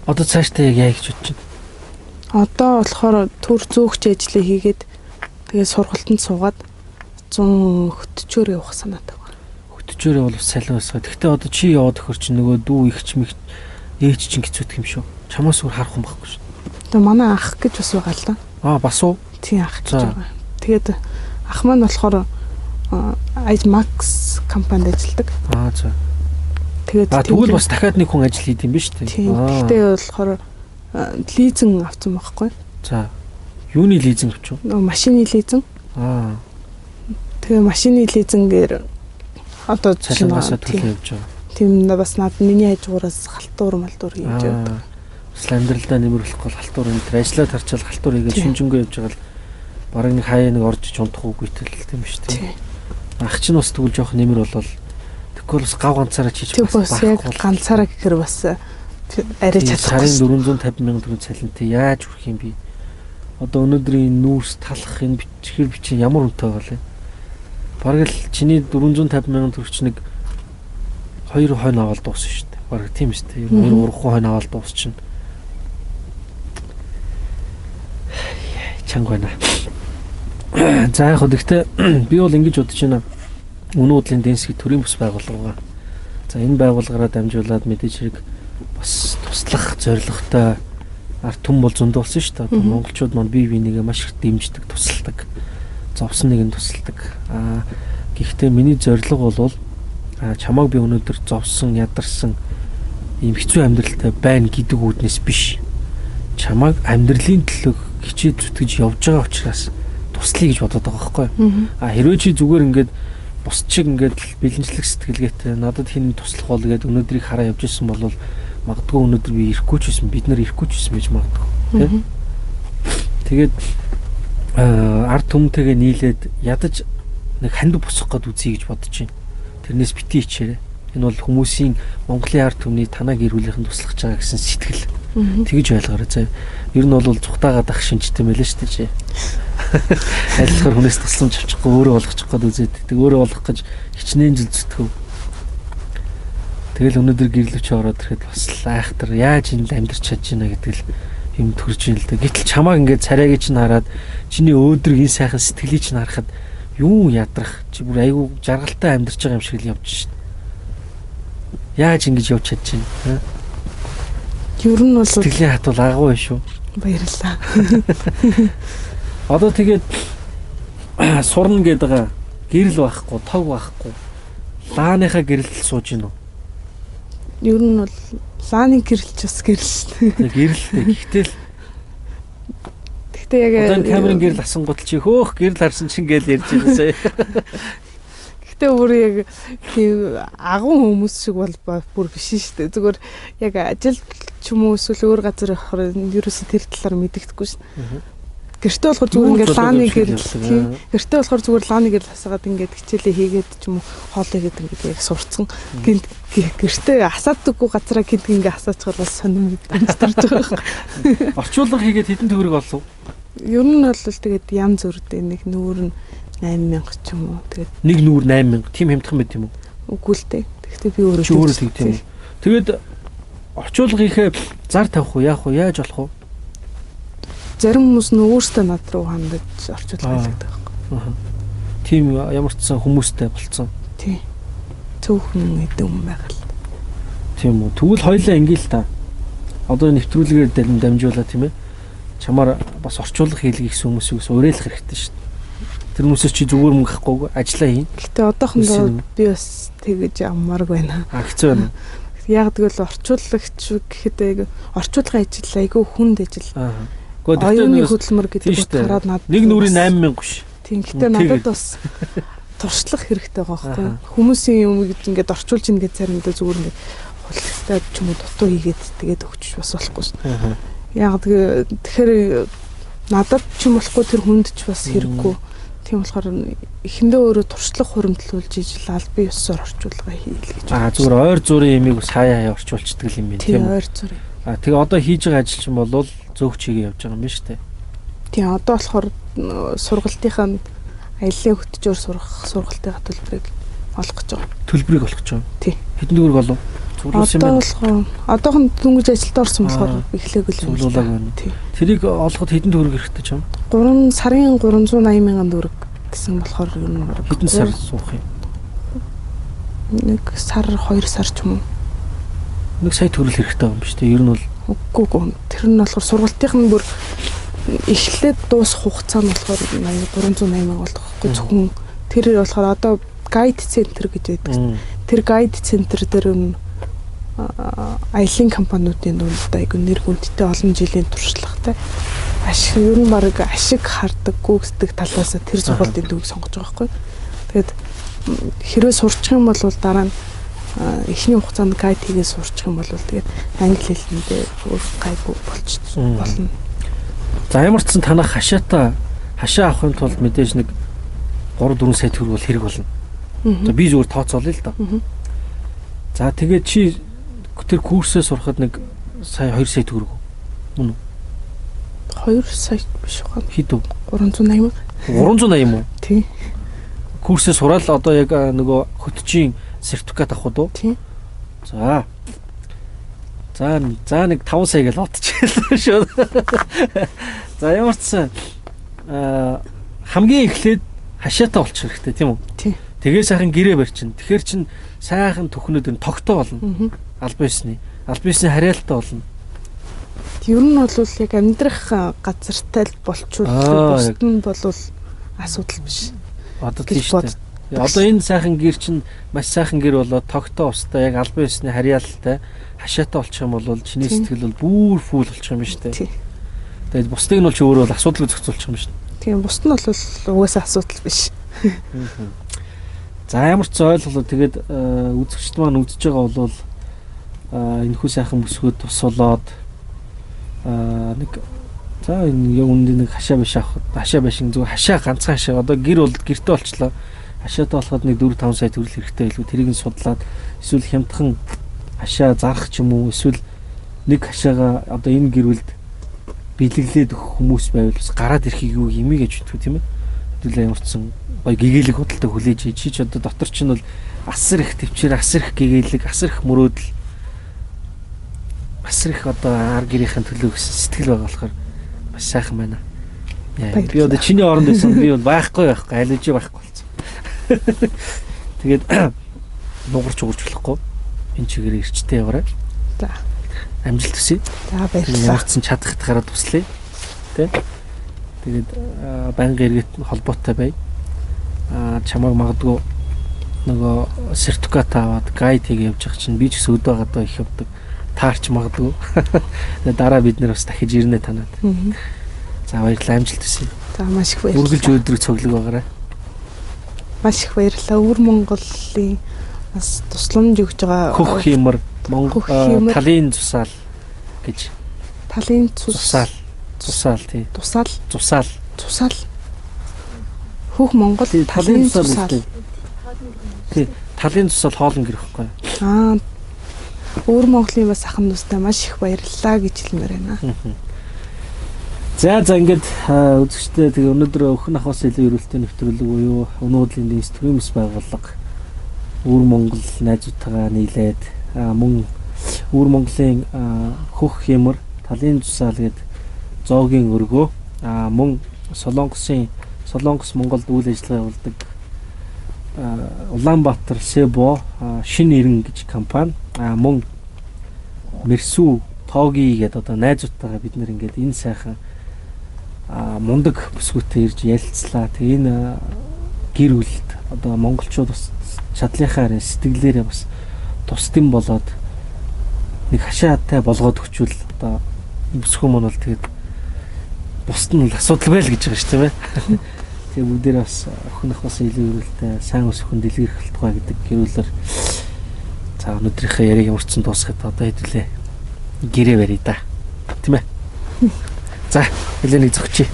одоо цаашдаа яг яа гэж бодож байна?
Одоо болохоор төр зөөгч ажлыг хийгээд тэгээ сургалтанд суугаад 100 хөтчөөр явах санаатай байна.
Хөтчөөр явбал бас салин басгаа. Гэхдээ одоо чи яваад өхөр чи нөгөө дүү ихч мэгч ээж чинь хэцүүтэх юм шүү. Чамаас өөр харах хүн байхгүй шүү.
Тэгээ манай ах гэж бас байгаа л да.
Аа бас уу?
Тийм ах гэж байгаа. Тэгээд ах маань болохоор Аж Макс компанид ажилладаг.
Аа за.
Тэгээд
тэгвэл бас дахиад нэг хүн ажил хийд юм биш үү?
Тийм. Гэхдээ болохоор лизинг авсан байхгүй.
За. Юуны лизинг авчих вэ?
Машины лизинг.
Аа.
Тэгээ машины лизингээр одоо
цалингаасаа төлөө явж байгаа.
Тийм бас над миний хажуугаараас халтуур малтуур хийж явдаг.
Бас амьдралдаа нэмэрлэх гол халтур энэ төр ажиллаа тарчаал халтур хийгээд шинжэнгөө явж байгаа л бараг нэг хаяа нэг орж иж унтах үгүйтэл тийм шүү дээ. Ах чинь бас тэгвэл жоох нэмэр болол тэгвэл бас гав ганцаараа чийж
бас яг ганцаараа гэхэр бас арай чадахгүй.
Сарын 450 мянган төгрөг цалинтай яаж хүрэх юм бэ? Одоо өнөөдрийн нүүрс талах энэ бичгэр бичин ямар үнэтэй байгаа лээ? Бараг л чиний 450 мянган төгрөг чинь нэг 2 хойно аваад дуусна шүү дээ. Бараг тийм шүү дээ. 2 3 хойно аваад дуусчихна. Чанга байна. За яг хөө гэхдээ би бол ингэж бодож байна. Үнэн удлын дэнсгийн төрийн бус байгууллага. За энэ байгууллагаараа дамжуулаад мэдээж хэрэг бас туслах зорилготой ард түмэн бол зөндөө болсон шүү дээ. Монголчууд маань бие бинийгээ маш их дэмждэг, тусалдаг. Зовсон нэг нь тусалдаг. Аа гэхдээ миний зорилго бол чамааг би өнөөдөр зовсон, ядарсан ийм хэцүү амьдралтай байна гэдэг үүднээс биш. Чамааг амьдралын төлөө хичээл зүтгэж явж байгаа учраас туслая гэж бодоод байгаа байхгүй. А хэрвээ чи зүгээр ингээд бус чиг ингээд бэлэнчлэг сэтгэлгээтэй надад хин туслах бол гээд өнөөдрийг хараа явж исэн бол магадгүй өнөөдөр би ирэхгүй ч байсан, бид нар ирэхгүй ч байсан байж магадгүй, тий. Тэгээд ард түмэнтэйгээ нийлээд ядаж нэг хандив босгох гээд үзье гэж бодож байна. Тэрнээс бити хичээрээ. Энэ бол хүмүүсийн Монголын ард түмний танаа гэр бүлийнхэн туслах гэж байгаа гэсэн сэтгэл. Тэгж ойлгоорой заа. Ер нь бол зүхтаагаад ах шинжтэй мэлээ шүү дээ. Айлхаар хүнээс тусламж авчихгүй өөрөө болгочих гээд үзээд. Тэг өөрөө болгох гэж хичнээн жил зүтгэв. Тэгэл өнөөдөр гэрлөвч ороод ирэхэд бас айхтар яаж энэ л амьдрч чадж байна гэдэг л юм төрж ийн л дээ. Гэтэл чамааг ингээд царайг чинь хараад чиний өөдрөг энэ сайхан сэтгэлийг чинь харахад юу ядрах чи бүр айгүй жаргалтай амьдарч байгаа юм шиг л явж шин. Яаж ингэж явж чадж байна?
Ер нь бол
сэтгэлийн хатвал агуу байх шүү.
Баярлалаа.
Одоо тэгээд сурна гэдэг байгаа гэрэл байхгүй, тог байхгүй. Лааныхаа гэрэлд сууж гин үү?
Ер нь бол лааны гэрэл ч бас гэрэл шүү.
Гэрэлтэй. Гэхдээ л
Гэхдээ яг
одоо энэ камерын гэрэл асангууд чи хөөх гэрэл харсан чинь гээл ярьж байна сая.
Гэхдээ бүр яг тийм агуу хүмүүс шиг бол бүр биш шүү дээ. Зүгээр яг ажил ч юм уу эсвэл өөр газар явахаар ерөөсөө тэр талаар мэддэхгүй шин. Гэртээ болохоор зүгээр ингээд лааны гэрэл тийм. Гэртээ болохоор зүгээр лааны гэрэл асаагаад ингээд хичээлээ хийгээд ч юм уу хоол хийгээд ингээд яг сурцсан. Гинт гэртээ асаадаггүй газараа гинт ингээд асаачаар бас сонирн мэдэмж төрж байгаа юм.
Орчуулга хийгээд хэдэн төгрөг олов?
Ер нь бол тэгээд ям зүрдээ нэг нүүр нь 8000 ч юм уу. Тэгээд
нэг нүүр 8000 тийм хямдхан байт юм уу?
Үгүй л дээ. Тэгэхдээ би өөрөө
өөрөө тэгт юм. Тэгээд орчуулга хийхээ зар тавих уу? Яах вэ? Яаж болох вэ?
Зарим хүмүүс нь өөртөө над руу хандаж орчуулга хийдэг байхгүй.
Тийм ямар ч сан хүмүүстэй болцсон.
Тийм. Цөөхөн хэдэн хүн байгаа л.
Тийм үү. Тэгвэл хоёлаа ингээл л та. Одоо нэвтрүүлгээр дамжуулаа тийм ээ. Чамаар бас орчуулга хийлгэх гэсэн хүмүүсийг бас уриалах хэрэгтэй шүү дээ. Тэр хүмүүсээс чи зүгээр мөнгө авахгүй ажиллаа хийн.
Гэтэ одоохондоо би бас тэгэж аммаарг байна.
А хэцүү байна.
Яг тэгвэл орчуулагч гэхэд айгүй орчуулгын ажил айгүй хүнд ажил.
Аа.
Оюуны хөдөлмөр гэдэг утгаараа надад
нэг нүрийн 8000 биш.
Тийм. Гэтэ надад бас туршлах хэрэгтэй байгаа байхгүй. Хүмүүсийн юм гэж ингээд орчуулж ийн гэж заримдаа зүгээр ингээд хулигтай ч юм уу дутуу хийгээд тэгээд өгч бас болохгүй шин. Яг тэгэхээр надад ч юм болохгүй тэр хүнд ч бас хэрэггүй. Тийм болохоор эхэндээ өөрөө туршлах хуримтлуулж ижил албан ёсоор орчуулга хийл гэж.
Аа зүгээр ойр зургийн ямиг бас хаяа хаяа орчуулцдаг юм байна тийм
үү? Ойр зургийн.
Аа тэгээ одоо хийж байгаа ажил чинь бол зөөгч хийгээ явж байгаа юм байна шүү дээ.
Тийм одоо болохоор сургалтынхаа аяллаа хөтжөөр сурах сургалтынхаа төлбөрийг олох гэж байгаа.
Төлбөрийг олох гэж байгаа.
Тийм.
Хэдэн төгрөг олов? Цуглуулсан юм байна.
Одоо болохоор одоохон дөнгөж ажилд орсон болохоор эхлээгүй л юм.
Цуглуулаагүй байна. Тэрийг олоход хэдэн төгрөг хэрэгтэй ч юм?
3 сарын 380 мянган төгрөг гэсэн болохоор ер нь
хэдэн сар суух юм?
1 сар 2 сар ч юм уу.
1 сая төгрөг хэрэгтэй юм биш үү? Ер нь бол
үгүй гоо. Тэр нь болохоор сургалтынх нь бүр эхлээд дуусах хугацаа нь болохоор 380 мянга болох байхгүй зөвхөн тэр болохоор одоо гайд центр гэж байдаг. Тэр гайд центр дээр нь аялын компаниудын дунд айгүй нэр хүндтэй олон жилийн туршлагатай ашиг ер нь баг ашиг хардаггүй гэдэг талаас тэр сургалтын төвийг сонгож байгаа байхгүй. Тэгээд хэрвээ сурчих юм бол дараа нь Эхний хугацаанд гайд хийгээ сурчих юм бол тэгээд англи хэлэндээ өөр гайгүй болчих болно.
За ямар ч сан танах хашаата хашаа авахын тулд мэдээж нэг 3-4 сая төгрөг бол хэрэг болно. За би зүгээр тооцоолъё л доо. За тэгээд чи тэр курсээ сурахад нэг сая 2 сая төгрөг мөн үү?
2 сая биш байгаа.
Хэд вэ?
380 мянга.
380 юм уу?
Тий.
Курсээ сураал одоо яг нөгөө хөтчийн сертификат авах уу?
Тий.
За. За за нэг 5 сая гэж бодчихлаа шүү. За ямар ч сан хамгийн эхлээд хашаатай болчих хэрэгтэй тийм үү?
Тий.
Тэгээ сайхан гэрээ барьчин. Тэгэхээр чин сайхан төхнөд н тогтоо болно. Албан ёсны. Албан ёсны хариалтай болно.
Ер нь бол яг амьдрах газартай л болчвол бусд нь бол асуудал биш.
Одоо тийм шүү дээ. Одоо энэ сайхан гэр чинь маш сайхан гэр болоод тогтоо устай яг албан ёсны хариалтай хашаатай болчих юм бол чиний сэтгэл бол бүр фүүл болчих юм биш үү? Тэгээд бусдыг нь бол чи өөрөө бол асуудалгүй зохицуулчих юм биш.
Тийм, бусд нь бол угаасаа асуудал биш.
За ямар ч ойлголоо тэгээд үзэгчд маань үзэж байгаа бол энэхүү сайхан бүсгүүд тусуулаад нэг за энэ яг үнэндээ нэг хашаа биш авах хашаа биш зүгээр хашаа ганцхан хашаа одоо гэр бол гэрте болчлоо. Хашаатай болоход нэг 4-5 сая төгрөг хэрэгтэй байлгүй тэрийг нь судлаад эсвэл хямдхан хашаа зарах ч юм уу эсвэл нэг хашаага одоо энэ гэр бүлд бэлэглээд өгөх хүмүүс байвал бас гараад ирэхийг юу юм гэж боддог тийм ээ. Хэдүүлээ ямар ч сан гоё гэгээлэг худалдаа хүлээж чи ч одоо дотор чинь бол асар их төвчээр асар их гэгээлэг асар их мөрөөдөл асар их одоо ар гэрийнхэн төлөө гэсэн сэтгэл байгаа болохоор маш сайхан байна. Би одоо чиний оронд байсан би бол байхгүй алижи байхгүй болсон. Тэгээд нугарч уурч болохгүй энэ чигээр эрчтэй яваарай.
За.
Амжилт хүсье.
За баярлалаа.
Ямар ч сан чадах гараад туслая. Тэ? Тэгээд байнгын иргэд холбоотой бай. Чамайг магадгүй нөгөө сертификат аваад гайд хийгээ явж байгаа чинь би ч гэсэн өдөө гадаа их явдаг. Таарч магадгүй. Тэгээд дараа бид нэр бас дахиж ирнэ танад. За баярлалаа, амжилт хүсье.
За маш их баярлалаа.
Үргэлж өдрөг цоглог байгаарай.
Маш их баярлалаа. Өвөр Монголын бас тусламж өгж байгаа
Хөх хиймэр Монгол талын цусаал гэж.
Талын цусаал.
Цусаал тий.
Тусаал.
Цусаал.
Цусаал. Хөх Монгол талын цусаал.
Тий. Талын цусаал хоолн гэр ихгүй.
Аа. Өвөр Монголын бас ахын дүүстэй маш их баярлалаа гэж хэлмээр байна.
За за ингээд үзэгчдээ тэгээ өнөөдөр өхөн ахваас илүү эрүүлтэй нэвтрүүлэг буюу өнөөдрийн стрим байгууллага Өвөр Монгол найзуудтайгаа нийлээд мөн Өвөр Монголын хөх хэмэр талын тусаал гээд зоогийн өргөө мөн Солонгос Монголд үйл ажиллагаа явуулдаг Улаанбаатар Себо Шинэ Ирэн гэж компани мөн Мерсүү Тоги гээд одоо найзуудтайгаа бид нэр ингээд энэ сайхан мундаг бүсгүйтэй ирж ярилцлаа. Тэгээ энэ гэр бүлд одоо монголчууд бас чадлынхаа сэтгэлээрээ бас тусдим болоод нэг хашаатай болгоод өгчүүл одоо бүсгүй мөн бол тэгээд бусд нь асуудал байл гэж байгаа шүү дээ. Тэгээ бүгдээрээ бас охин ах бас илүү эрүүлтэй сайн өсөх хүн дэлгэрэх болтугай гэдэг гэрүүлэр за өнөөдрийнхээ яриаг ямарчсан дуусгахад одоо хэдүүлээ гэрээ барья да. Тийм ээ. За хэлээ нэг зөгчье.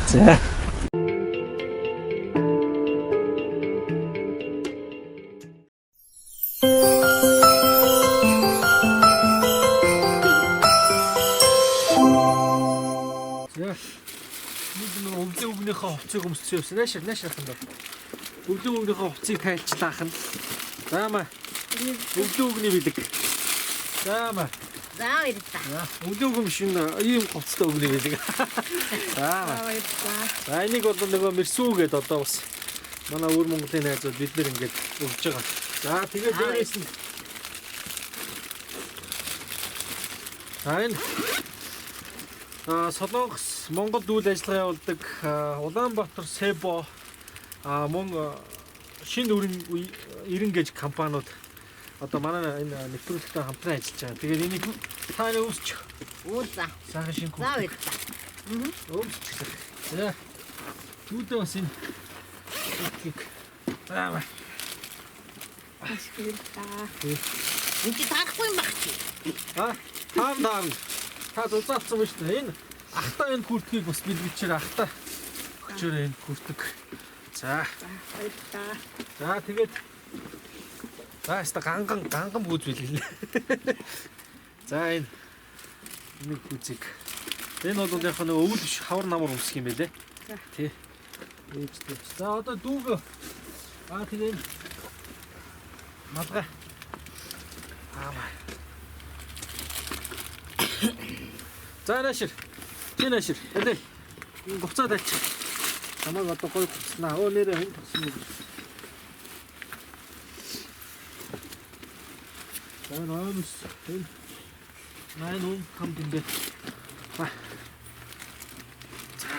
За. Хувцыг өмссөн юмсан. Нааш ахын даа. Өвлөн өвгнийхөө хувцыг тайлчлаа ахын. За маа. Өвлөн өвгний бэлэг. За маа.
За баярлалаа.
Өвлөн өвгөн биш энэ ийм хувцастай өвгний бэлэг. За маа.
Баярлалаа.
За энийг бол нөгөө Мерсүү гээд одоо бас манай өвөр Монголын найзууд бид нэр ингээд өгж байгаа. За тэгээд дээрээс нь за энэ Солонгос Монголд үйл ажиллагаа явуулдаг Улаанбаатар Себо мөн Шинэ Ирэн гэж компаниуд одоо манай энэ нэвтрүүлэгтэй хамтран ажиллаж байгаа. Тэгээд энийг та нэ өмсч.
Үу за.
Сайхан шинэ
За баярлалаа.
Өмсч. За. Түүдээ бас энэ үхгийг. За.
Маш их баярлалаа.
Энд чи таарахгүй юм баг чи.
А таар таарна. Та зузаалцсан байна шүү дээ. Энэ ахта энэ күртгийг бас бэлгэчээр ахта өгчөөрэй энэ күртэг. За.
Баярлалаа.
За тэгээд за яста ганган ганган бүүз бэлгэлээ. За энэ нэг хүзийг. Энэ бол яг нэг өвөл биш хавар намар өмсөх юм байлээ.
За.
Тий. Ээжтэй. За одоо дүүг аа тэгээ энэ малгай. Аа маа. За наашир. Чи наашир. Элээ. Энэ буцаад альчих. Чамайг одоо гой туснаа. Өө нэрээ энэ тусан юм. За нөөмс. Энэ найн үн хам дэмбэ. За. За.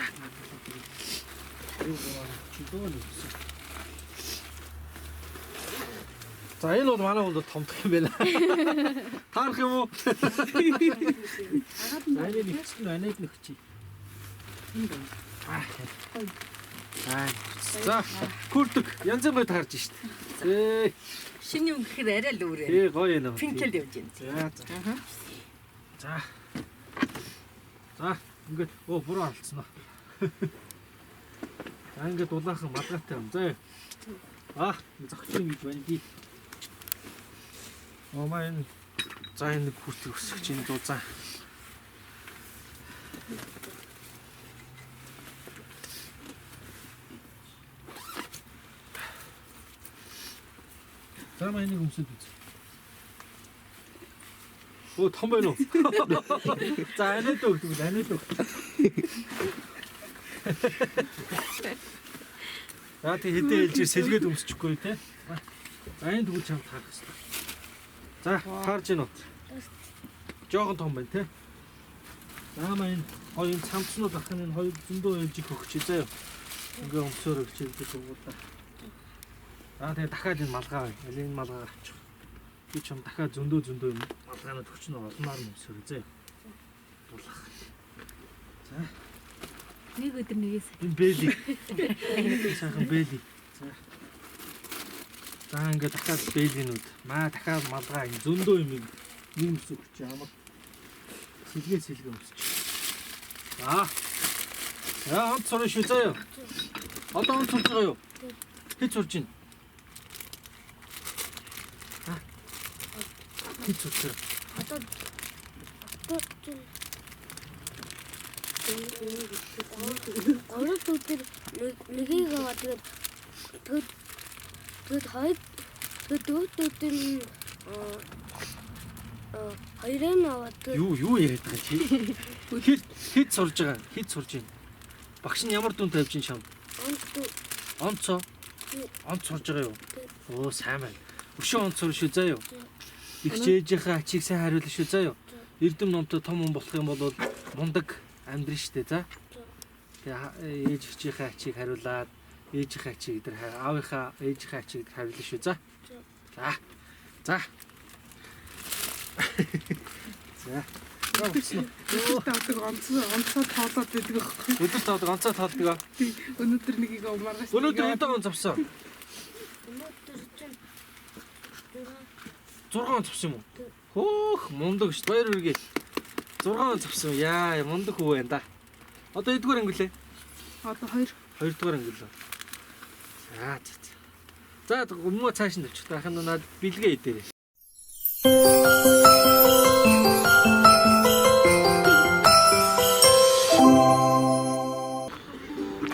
Юу гоо чидөө л. За энэ бол манай хүнд томдох юм байна. Таарах юм уу? За энэ нэгцэн анаад нөхчий. Аа. За күрдэг янз бүрийн таарж шít. Ээ
Шинэ юм гэхээр арай л өөр.
ээ гоё юм.
Пинкэл явж байна.
За за. За. За ингээд өө буруу алдсан аа. За ингээд улаахан малгайтай юм. За. Аа зогч юм гэж байна би. Оо маа энэ за энэ күртийг өсгөж энэ дуу за. За маа энийг өмсөд үз. Оо том байна уу? За анаад өгдөг анаад өг. За тэг хэдэн ээлжээр сэлгээд өмсчихгүй те. За энэ тэгвэл чам таарах хэрэгтэй. За таарж гин үү? Жохон том байна те. За маа энэ хоёр энэ цамцнууд ах нь энэ хоёр зөндөө ээлжих өгч заяа. Ингээ өмсөөр өгч хэлдэг угуудаа. За тэгээ дахиад энэ малгай байна. Аль энэ малгайг авчих. Би чам дахиад зөндөө зөндөө юм малгайнууд өчнө олноор нь өмсөөр заяа. Дулах. За
Нэг өдөр нэгээс
энэ бэли. Энэ сайхан бэли. За. За ингээ дахиад бэлинүүд. Маа дахиад малгай энэ зөндөө юм нэг өмс өгч амар. Сэлгээ сэлгээ өмсч. За. За онц сурна шүү заяа. Одоо онц сурж байгаа юу? Хэд сурж байна? Аа. Хэд сурж байгаа?
Одоо одоо чинь гурав өдөр нэгийг аваад тэгээд тэгээд тэгээд хоёр тэгээд дөрөв өдөр нь хоёрыг нь аваад тэгээд
Юу юу яриад байгаа чи? Хэд хэд сурж байгаа? Хэд сурж байна? Багш нь ямар дүн тавьж ин шам?
онц
Онцоо. Онц сурж байгаа юу? Оо сайн байна. Өшөө онц сур шүү заа юу? Их чээжийнхээ ачийг сайн хариулна шүү заа юу? Эрдэм номтой том хүн болох юм бол мундаг амьдрын штэ за. Тэгээ ээж ичийнхээ ачийг хариулаад ээжийнхээ ачийг өдр аавынхаа ээжийнхээ ачийг өдр хариулна шүү за. За. За. За. За уцсан уу?
Өдөр тавдаг онцоо онцоо тоолоод байдаг байхгүй.
Өдөр тавдаг онцоо тоолдог. аа.
Өнөөдөр нэгийг маргааш.
Өнөөдөр хэдэн онц авсан?
өнөөдөр чинь
6 онц авсан юм уу? Хөөх мундаг шүү. Баяр хүргэе. 6 онц авсан. Яа, мундаг хүү байна да. Одоо хэддүгээр анги лээ?
Одоо хоёр
Хоёрдугаар анги лээ. За за за. За өмнөө цааш нь тавьчих. Дахин наад бэлгээ идээрэй.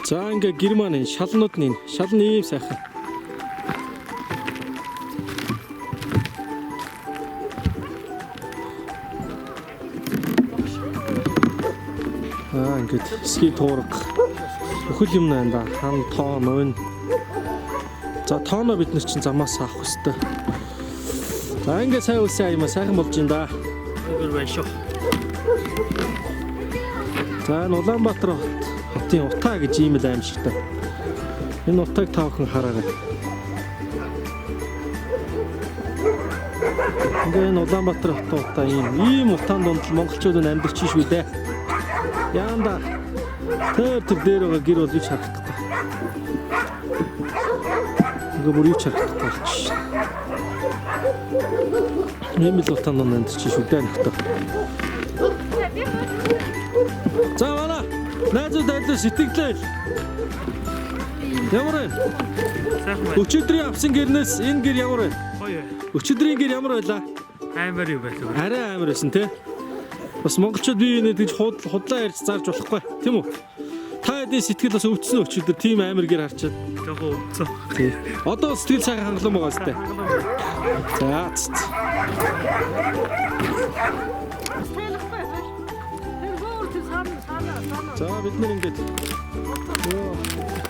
За ингээ герман энэ шалнууд нь энэ шал нь ийм сайхан. Аа ингээд ски туурга бүхэл юм байна да. Хан тоо нуйн. За тооно бид нар чинь замаас авах хэвээр. За ингээд сайн үлсэн юм сайхан болж байна да. Өөр байна шүү. За энэ Улаанбаатар хот хотын утаа гэж ийм л аимшигтай. Энэ утааг та бүхэн хараарай. Ингээ энэ Улаанбаатар хотын утаа ийм ийм утаан дунд л монголчууд нь амьдарч шүү дээ. Яанда тэр тэр дээр байгаа гэр бол юу ч харагдахгүй. Ингээ бүр юу ч харагдахгүй болчих. Ийм л утаан энд чи шүдэ нөхтөө. За манай найзууд айлуу сэтгэлээ. Ямар вэ?
Сайхан байна.
Өчигдрийн авсан гэрнээс энэ гэр ямар вэ?
Гоё.
Өчигдрийн гэр ямар байлаа?
Амар юу байлаа.
Арай амар байсан тий. Бас монголчууд бие биенээ тэгж худлаа ярьж зарж болохгүй тийм үү? Та хэдийн сэтгэл бас өвдсөн өчигдөр тийм амар гэр харчаад.
Жохоо өвцөн.
Тий. Одоо сэтгэл сайхан хангалуун байгаа сте. За ц. За бид нэр ингээд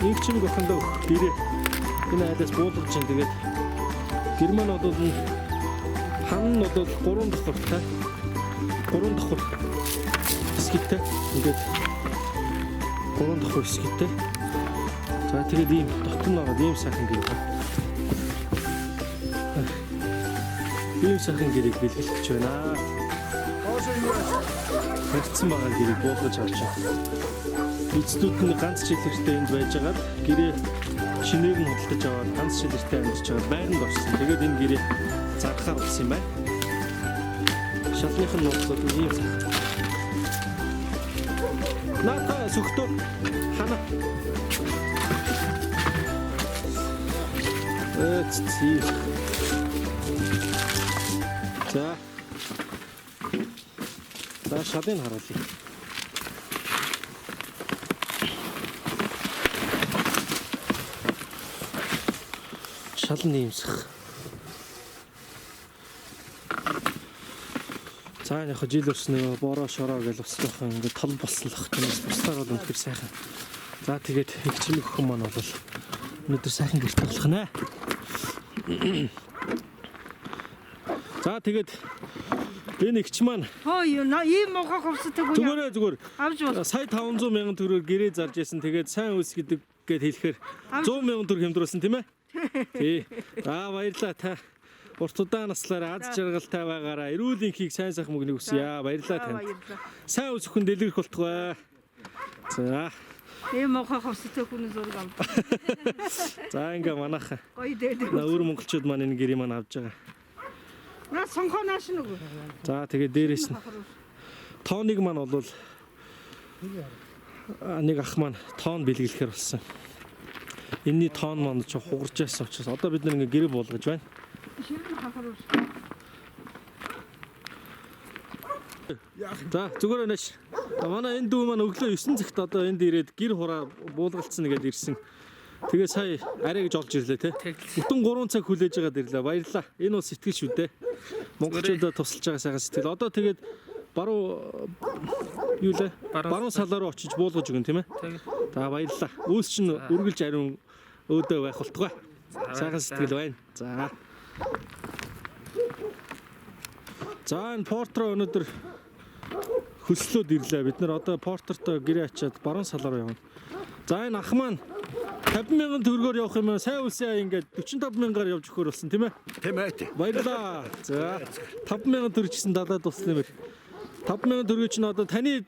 нэг чимэг охиндоо гэрээ энэ айлаас буулгаж чинь тэгээд герман бол хан нь бол 3 давхартай 3 давхар хэсэгтэй ингээд 3 давхар хэсэгтэй. За тэгээд ийм дотор нь ороод ийм сайхан гэр байна. Ийм сайхан гэрийг бэлгэлэх гэж байна. Барьцсан байгаа гэрийг буулгаж авч байна. Эцдүүд нь ганц жилэртэй энд байжгаад гэрээ шинээр нь худалдаж аваад ганц жилэртэй амьдарч байгаа байранд орсон. Тэгээд энэ гэрээ зархаар болсон юм байна. Шалных нь нууцлууд нь ийм сайхан. Наата сүхтөө хана. Эц чи. За. За шалыг харуулъя. Шал нь иймсэх. За энэ яг жил өрснөө бороо шороо гэж бас жоохон ингээд тол болсон л ах тийм бусдаар бол үнэхээр сайхан. За тэгээд их чимэг өхөн маань бол өнөөдөр сайхан гэрт тоглох нэ. За тэгээд энэ ихч маань
Хөө юу ийм муухай хувцастай хүн
зүгээр зүгээр
авч бол
сая 500 мянган төгрөгөөр гэрээ зарж исэн. Тэгээд сайн үйлс гэдэг гээд хэлэхээр 100 мянган төгрөг хэмдрүүлсэн тийм ээ? Тий. За баярлалаа та. Урт удаан наслаараа аз жаргалтай байгаараа эрүүл энхийг сайн сайхан мөгнийг хүсье. Баярлалаа танд.
баярлалаа.
Сайн үйлс хүн дэлгэрэх болтугай. За.
Ийм муухай хувцастай хүний зураг ав.
За ингээ манайхан.
Гоё дээд.
На өөр монголчууд маань энэ гэрээ маань авч байгаа.
Наа сонхоо нааш нүгөө.
За тэгээ дээрээс нь тооныг маань бол нэг ах маань тоон бэлгэлэхээр болсон. Энийний тоон маань ч хугарч яасан учраас одоо бид нэг ингээ гэрээ буулгаж байна. За зүгээр байна ш. Манай энэ дүү маань өглөө 9 цагт одоо энд ирээд гэр хураа буулгалцсан гэдээ ирсэн. Тэгээ сая арай гэж олж ирлээ те. Бүтэн 3 цаг хүлээж байгаад ирлээ. Баярлалаа. Энэ бол сэтгэл шүү дээ. Монголчуудаа тусалж байгаа сайхан сэтгэл. Одоо тэгээд баруун юу лээ? Баруун салаа руу очиж буулгаж өгнө тийм ээ. За баярлалаа. Үүс чинь үргэлж ариун өөдөө байх болтугай. Сайхан сэтгэл байна. За. За энэ портро өнөөдөр хөслөөд ирлээ. Бид нар одоо портертой гэрээ ачаад баруун салаа руу явна. За энэ ах маань 50 мянган төгрөгөөр явах юм аа. Сайн үлсээ ингээд 45 мянгаар явж өгөхөр болсон тийм ээ.
Тийм ээ.
Баярлалаа. За 5 мянган төгрөг гэсэн далаад болсон юм байна. 5 мянган төгрөг чинь одоо таны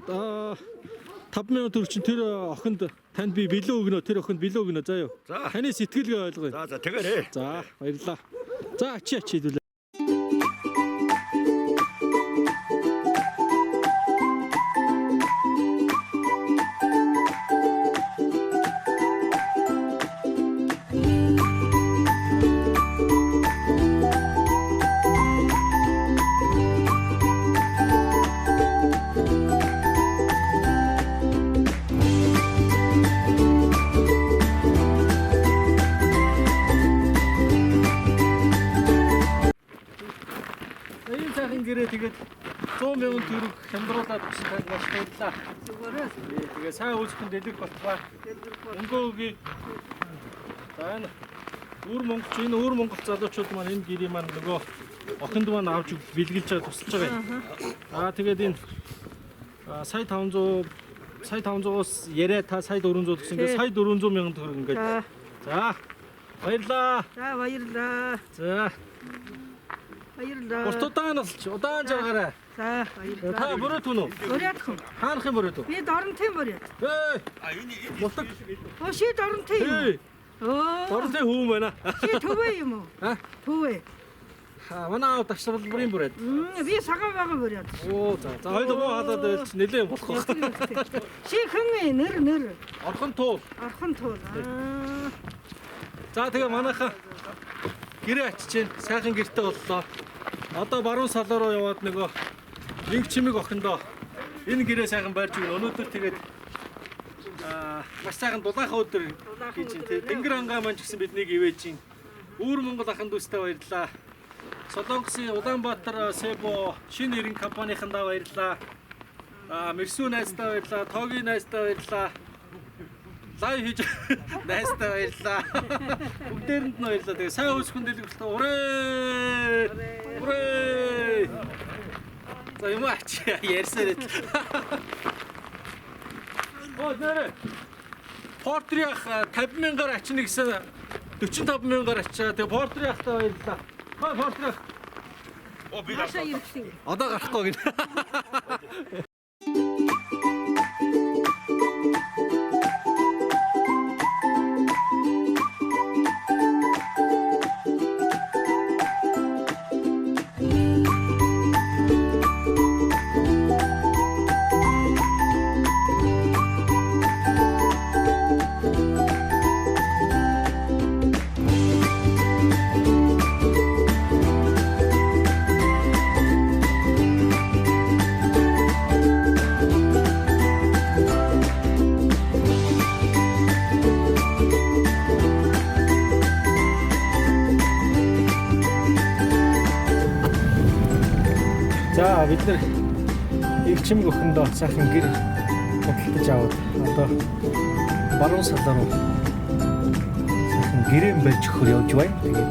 5 мянган төгрөг чинь тэр охинд танд би бэлэн өгнө. Тэр охинд бэлэн өгнө заа юу.
За.
Таны сэтгэлгээ ойлгоё.
За за тэгээрэй.
За баярлалаа. За ачи ачи хэдүүлээ. Ийм сайхан гэрээ тэгээд 100 мянган төгрөг хямдруулаад өгсөн танд маш баярлалаа.
Зүгээрээ.
Тэгээ сайн үйлсхэн дэлгэх болтугай. Мөнгөө өгье. За энэ өвөр монголч энэ өвөр монгол залуучууд маань энэ гэрээ маань нөгөө охинд маань авч бэлгэлж байгаа тусалж байгаа юм. Аа тэгээд энэ сая 500 сая 500-аас яриа та сая 400 гэсэн ингээд сая 400 мянган төгрөг ингээд.
За.
За баярлалаа.
За баярлалаа.
За
Баярлалаа.
урт удаан насалч удаан жаргаарай.
За баярлалаа.
Та бүрээ түн үү?
Бүрээд хүн.
Хаанах юм бүрээ түн?
Би Доронтын бүрээд.
Эй! Мултаг.
Оо ши Доронтын юм.
Эй!
Оо.
Доронтын хүүн байна.
Чи төвөө юм уу?
А?
Төвөө.
Манай аав давшруулбарын бүрээд.
Би саган байгаа бүрээд.
Оо за. За хоёул муу халаад байл чи нэлээд болох байх.
Чи хэн вэ? Нэр нэр.
Орхон туул.
Орхон туул.
За тэгээ манайхаа гэрээ ачиж чинь сайхан гэрте боллоо. Одоо баруун салаа руу яваад нөгөө инг чимэг охиндоо энэ гэрээ сайхан барьж өгнө. Өнөөдөр тэгээд маш сайхан дулаахан өдөр гэж тий. Тэнгэр ангаа маань ч гэсэн биднийг ивэж чинь. Үүр Монгол ахын дүүстэй баярлалаа. Солонгосын Улаанбаатар Себо шинэ эрен компанийнхандаа баярлалаа. Мэрсүү найздаа баярлалаа. Тогийн найздаа баярлалаа. Лайв хийж найздаа баярлалаа. Бүгдээрэнд нь баярлалаа. Тэгээ сайн үүсгэн дэлгэрэлт урээ. Урээ. За юм аач ярьсаар л. Оо нэрэ. Портрих 50 мянгаар ачна гэсэн 45 мянгаар ачаа. Тэгээ Портрих ахтай баярлалаа. Хой Портрих.
Оо би гарах.
Одоо гарахгүй гэнэ. За бид нэр Игчимэг охиндоо сайхан гэр худалдаж аваад одоо баруун салаа руу сайхан гэрээн барьж өгөхөр явж байна. Тэгээд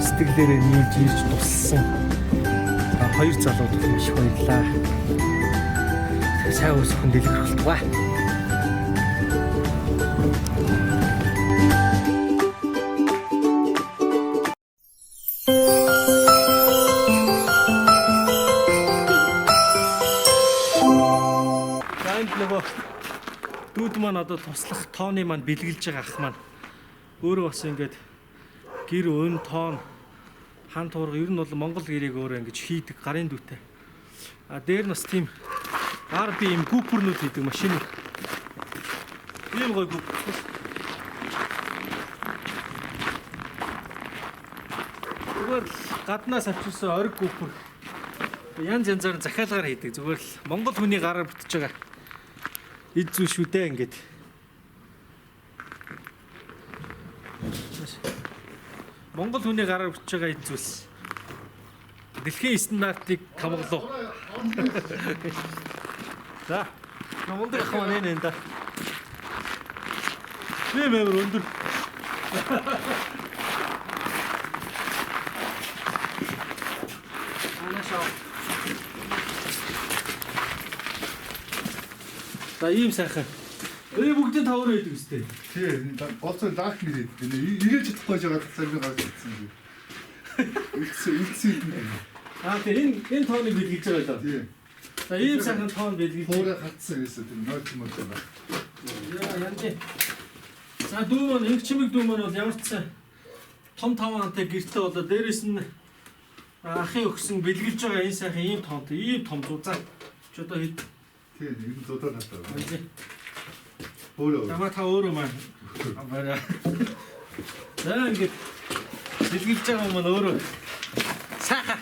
сэтгэлээрээ нийлж ирж тусалсан хоёр залууд маш их баярлалаа. Сайн өсөхөн дэлгэрэх болтугай. Дүүд маань одоо туслах тооны маань бэлгэлж байгаа ах маань өөрөө бас ингээд гэр өн тоон хан туурга ер нь бол Монгол гэрийг өөрөө ингэж хийдэг гарын дүүтэй. А дээр нь бас тийм RB юм гүпэрнүүд хийдэг машин. Ийм гоё гүпэр. Зүгээр л гаднаас авчирсан ориг гүпэр. Янз янзаар захиалгаар хийдэг. Зүгээр л Монгол хүний гараар бүтэж байгаа. Эд зүйл шүү дээ ингээд. Монгол хүний гараар бүтэж байгаа эд зүйлс. Дэлхийн стандартыг хамглав. За. Мундаг ах маань энэ да. Би мэмэр өндөр. Анашаа. За ийм сайхан. Бүгдийн тавар байдаг үстэй.
Тий, голцоо лаах мэр гэдэг. Ирээж чадахгүй жагаад цармыг гарч ирсэн юм. Үлдсэн.
Аа тий, энэ тооныг бэлгэлж байгаа лээ.
Тий.
За ийм сайхан тоон бэлгэлж.
Хуурай хатсан гэсэн тийм нойт мод байна.
Яа янз. За дүү маань инх чимэг дүү маань бол ямар ч сан том таван хантай гэртээ болоо дээрээс нь ахын өгсөн бэлгэлж байгаа энэ сайхан ийм тоонтой, ийм том зузаан. Чи одоо хэд
Тий, нэг зудаа надад.
Өөрөө. Тамаа та өөрөө маань. Бараа. За ингээд бэлгэлж байгаа юм маань өөрөө. Сайхан.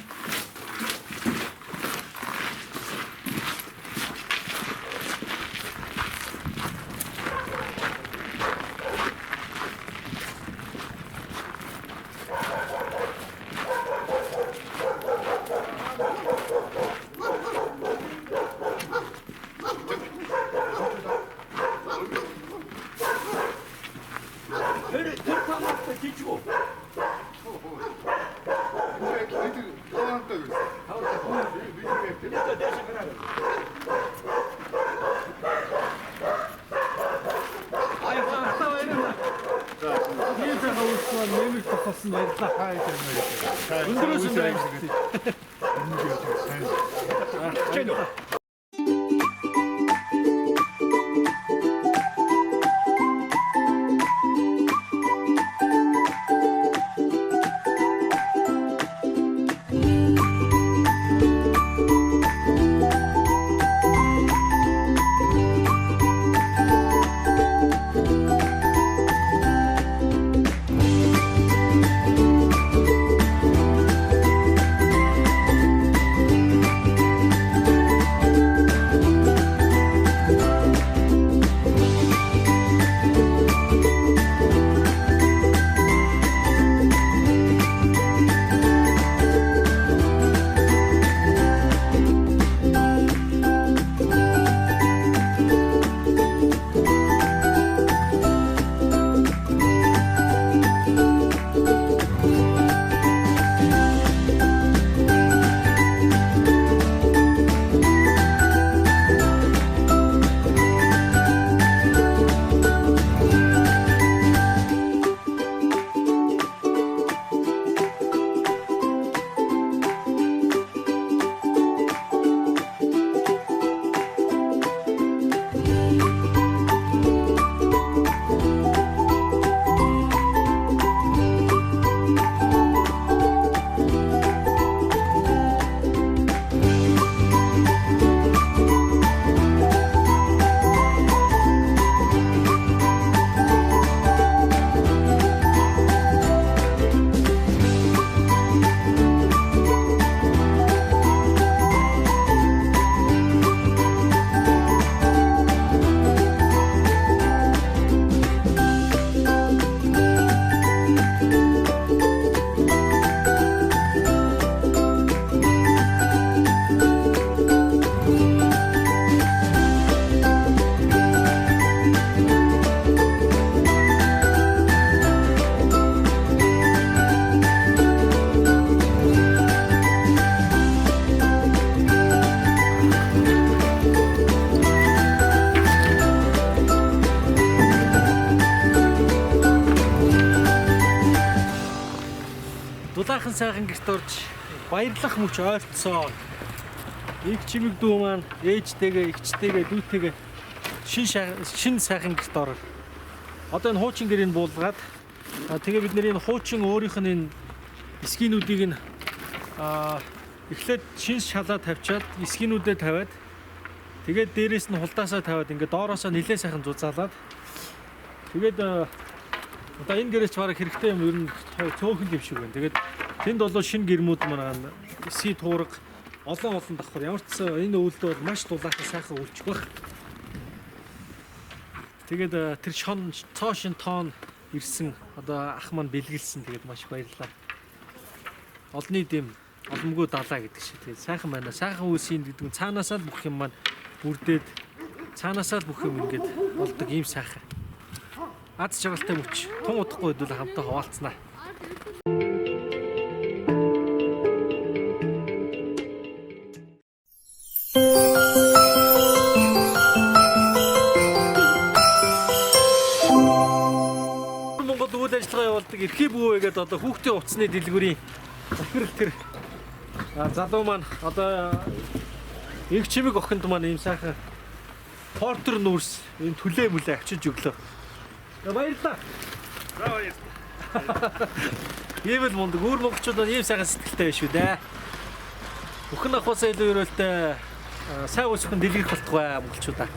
Өндрөөс өндөр. Дулаахан сайхан гэрт орж баярлах мөч ойртсон. Их чимэг дүү маань ээжтэйгээ, эгчтэйгээ, дүүтэйгээ шин сайхан гэрт орол. Одоо энэ хуучин гэрийг буулгаад тэгээ бид нэр энэ хуучин өөрийнх нь энэ эскинүүдийг нь эхлээд шин шалаа тавьчаад эскинүүдээ тавиад тэгээд дээрээс нь хулдаасаа тавиад ингээд доороосоо нэлээд сайхан зузаалаад тэгээд одоо энэ гэрээч бараг хэрэгтэй юм ер нь цөөхөн юм шиг байна. Тэгээд тэнд бол шинэ гэрмүүд маань эсхий туурга олон давхар ямар ч энэ өвөлдөө бол маш дулаахан сайхан өвлчих байх. Тэгээд тэр шон цоо шин тоон ирсэн одоо ах маань бэлгэлсэн. Тэгээд маш их баярлалаа. Олны дэм оломгүй далаа гэдэг шиг. Тэгээд сайхан байна. Сайхан үйлсийн гэдэг нь цаанаасаа л бүх юм маань бүрдээд цаанаасаа л бүх юм ингээд болдог ийм сайхан. Аз жаргалтай мөч тун удахгүй хэдүүл хамтаа хаваалцнаа. Монгол үйл ажиллагаа явуулдаг эрхий бүүвэ гэдэг одоо хүүхдийн утасны дэлгүүрийн захирал тэр залуу маань одоо инх чимэг охинд маань ийм сайхан портер нүүрс ийм түлээ мүлээ авчиж өглөө. Баярлалаа.
За баярлалаа.
Ийм л мундаг өөр монголчууд маань ийм сайхан сэтгэлтэй байх шүү дээ. Бүхэн ахуусаа илүү өрөөлтэй сайн үсхэн дэлгэрэх болтугай монголчуудаа.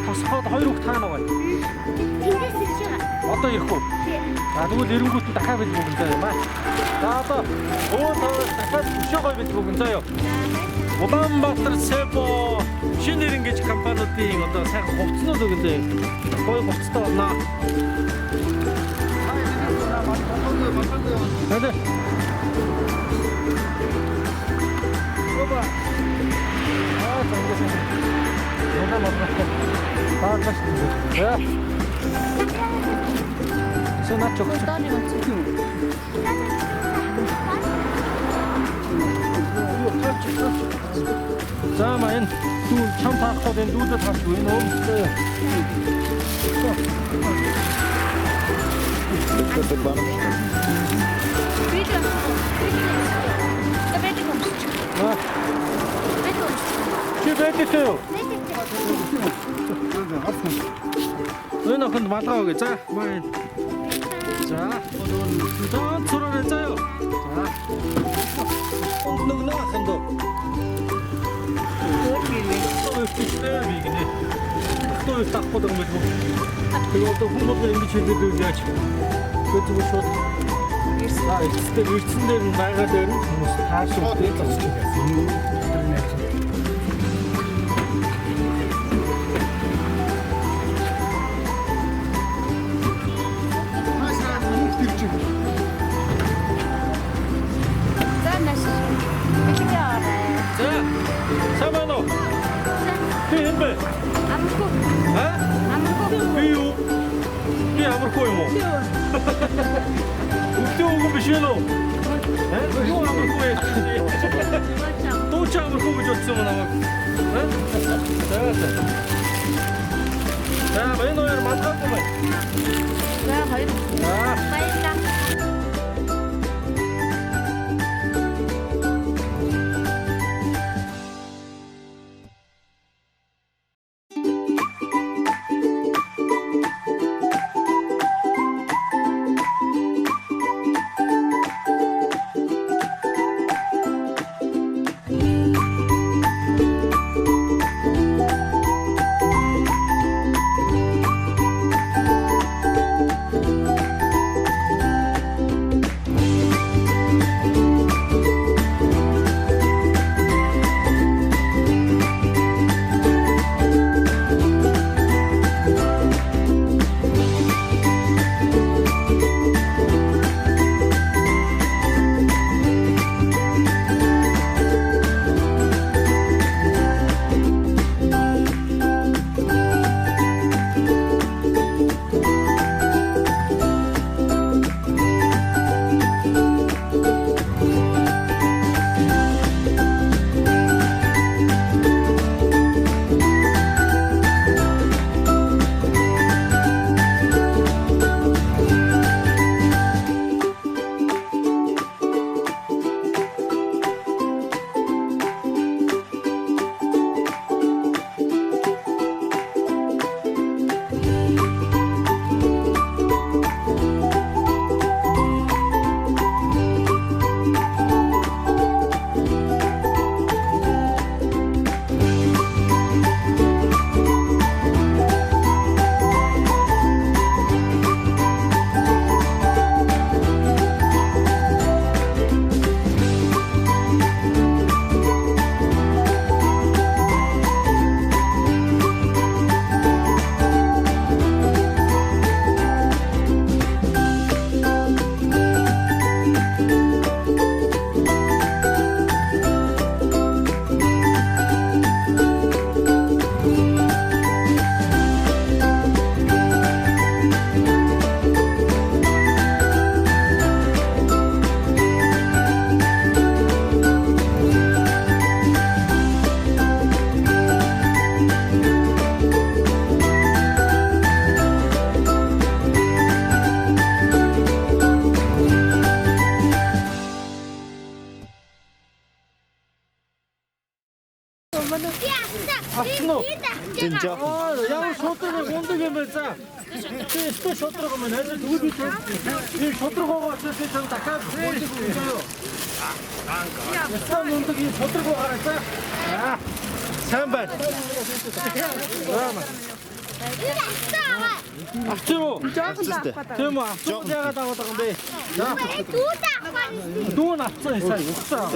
Тосгоод хоёр хүүхд хаана байгаа юм?
Тэндээс ирж байгаа.
Одоо ирэх үү? За тэгвэл эрэнгүүт нь дахиад бэлэг өгөн заяа юм аа. За одоо өө тоо дахиад өшөө гой бэлэг өгөн заяа. Улаанбаатар Себо шинэ нэрэн гэж компаниудын одоо сайхан хувцснууд өгөн заяа. Гой хувцастай болно. Хаа. Оба. Аа ತಂದೆ. Нона модно. Таалаш дээ. Сэ наач өгч. За маа энэ дүү чам таахгүй энэ дүүдэд таахгүй энэ өөмстэй. Чи байдаг юу? Энэ охинд малгай өгье. За маа энэ. За одоо цороо заяа. За. Нөгнөө ахын дөө. Өөртөө би гинэ. Тоо тахгүй юм байна. Тэгээ одоо хүн болгон ингэж хэлээд байвал яаж? Тэгээ зүгээр шууд ирсэн. Эцэстээ ирсэн дээр нь байгаа дээр нь хүмүүс тааш өгдөө зогсож байсан.
За маш. Бэлгээ орой.
За. Сайн байна уу? Би хэн бэ?
Амархуу.
Аа?
Амархуу.
Би юу? Би амархуу юм уу? Өглөө өгөн биш үү? Аа? Юу амархуу вэ? Дууч амархуу гэж бодсон юм намайг. Аа? За за. За, энэ хоёр малгайгүй байна.
За хоёр.
За.
Баярлалаа.
байна уу? Авсан уу?
Энэ жоохон.
Ямар шудраг ундаг юм бэ за? Чи өстой шудраг юм байна. Тэгвэл би энэ шудраг байгаа учраас би чам дахиад буулж өгье юу? Өстой ундаг энэ шудраг байгаарай за. Сайн байна. Авчих уу? Тийм үү? Авчих яагаад аваад байгаа юм бэ? За. Дүү нь авсан сая. Ухсан.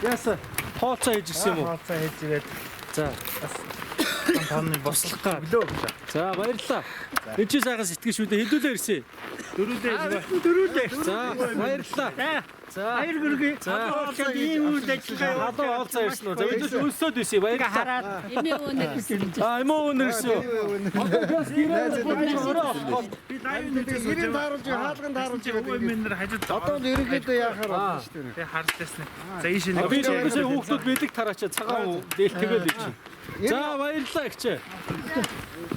Яасан? Хооцоо хийж ирсэн юм уу?
Хооцоо хийж ирээд.
За.
Бас тооны бослох га өглөө.
За баярлалаа. Энд чи сайхан сэтгэл шүү дээ. Хэдүүлээ ирсэн?
Дөрүүдээ.
Дөрүүдээ. За баярлалаа. За
баяр хүргэе.
За
ийм үйл ажиллагаа
халуун уулзаа ирсэн үү? За бид өлсөөд ирсэн. Баярлалаа.
Эмээ өвнөр ирсэн.
Аа эмээ өвнөр ирсэн. Одоо бас гэрээ
Би лайв нэрээс
гэрийн тааруулж хаалган тааруулж
байгаа юм энэ хажууд
одоо л ерөнхийдөө яахаар болно шүү дээ.
Тэг харлаасна. За ийш нэг
би ч хүүхдүүд бэлэг тараачаа цагаан дээлтэйгээл ич. За баярлалаа ихчээ.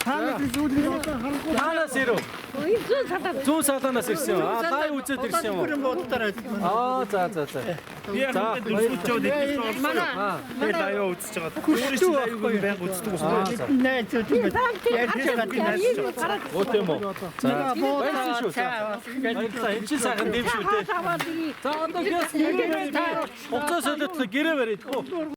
Та нар зүйлийг одоо харахгүй.
Таанаас ирэв.
Зүүн салаа.
Зүүн салаанаас ирсэн юм. Аа лай үзээд ирсэн юм уу? Аа за за за.
Би яг дөрвөлж яваад идэх болсон. Тэгээ лайв үзэж байгаа. Өөрийн чинь лайв байнга үздэг байхгүй.
Найзууд юм байна. Яг
Оо тийм үү. За баярлалаа шүү. Баярлалаа. Энд чинь сайхан дэм шүү дээ. За одоо гэс гэрээ барь. Хугацаа солиотлоо гэрээ барь идэх үү?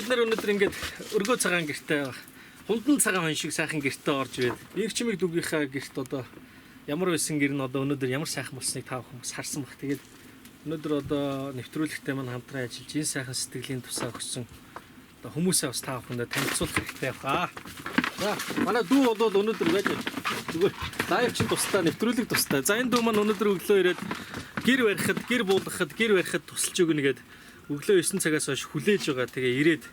бид нар өнөөдөр ингээд өргөө цагаан гэртээ хундан цагаан хүн шиг сайхан гэртээ орж ирээд инх чимэг дүүгийнхаа гэрт одоо ямар байсан гэр нь одоо өнөөдөр ямар сайхан болсныг та бүхэн бас харсан бах. Тэгээд өнөөдөр одоо нэвтрүүлэгтэй маань хамтран ажиллаж энэ сайхан сэтгэлийн тусаа өгсөн одоо хүмүүсээ бас та бүхэндээ танилцуулах хэрэгтэй баха. За манай дүү бол өнөөдөр байж зүгээр live чинь тусдаа нэвтрүүлэг тусдаа. За энэ дүү маань өнөөдөр өглөө ирээд гэр барихад, гэр буулгахад, гэр барихад тусалж өгнө гээд өглөө 9 цагаас хойш хүлээж байгаа. Тэгээ ирээд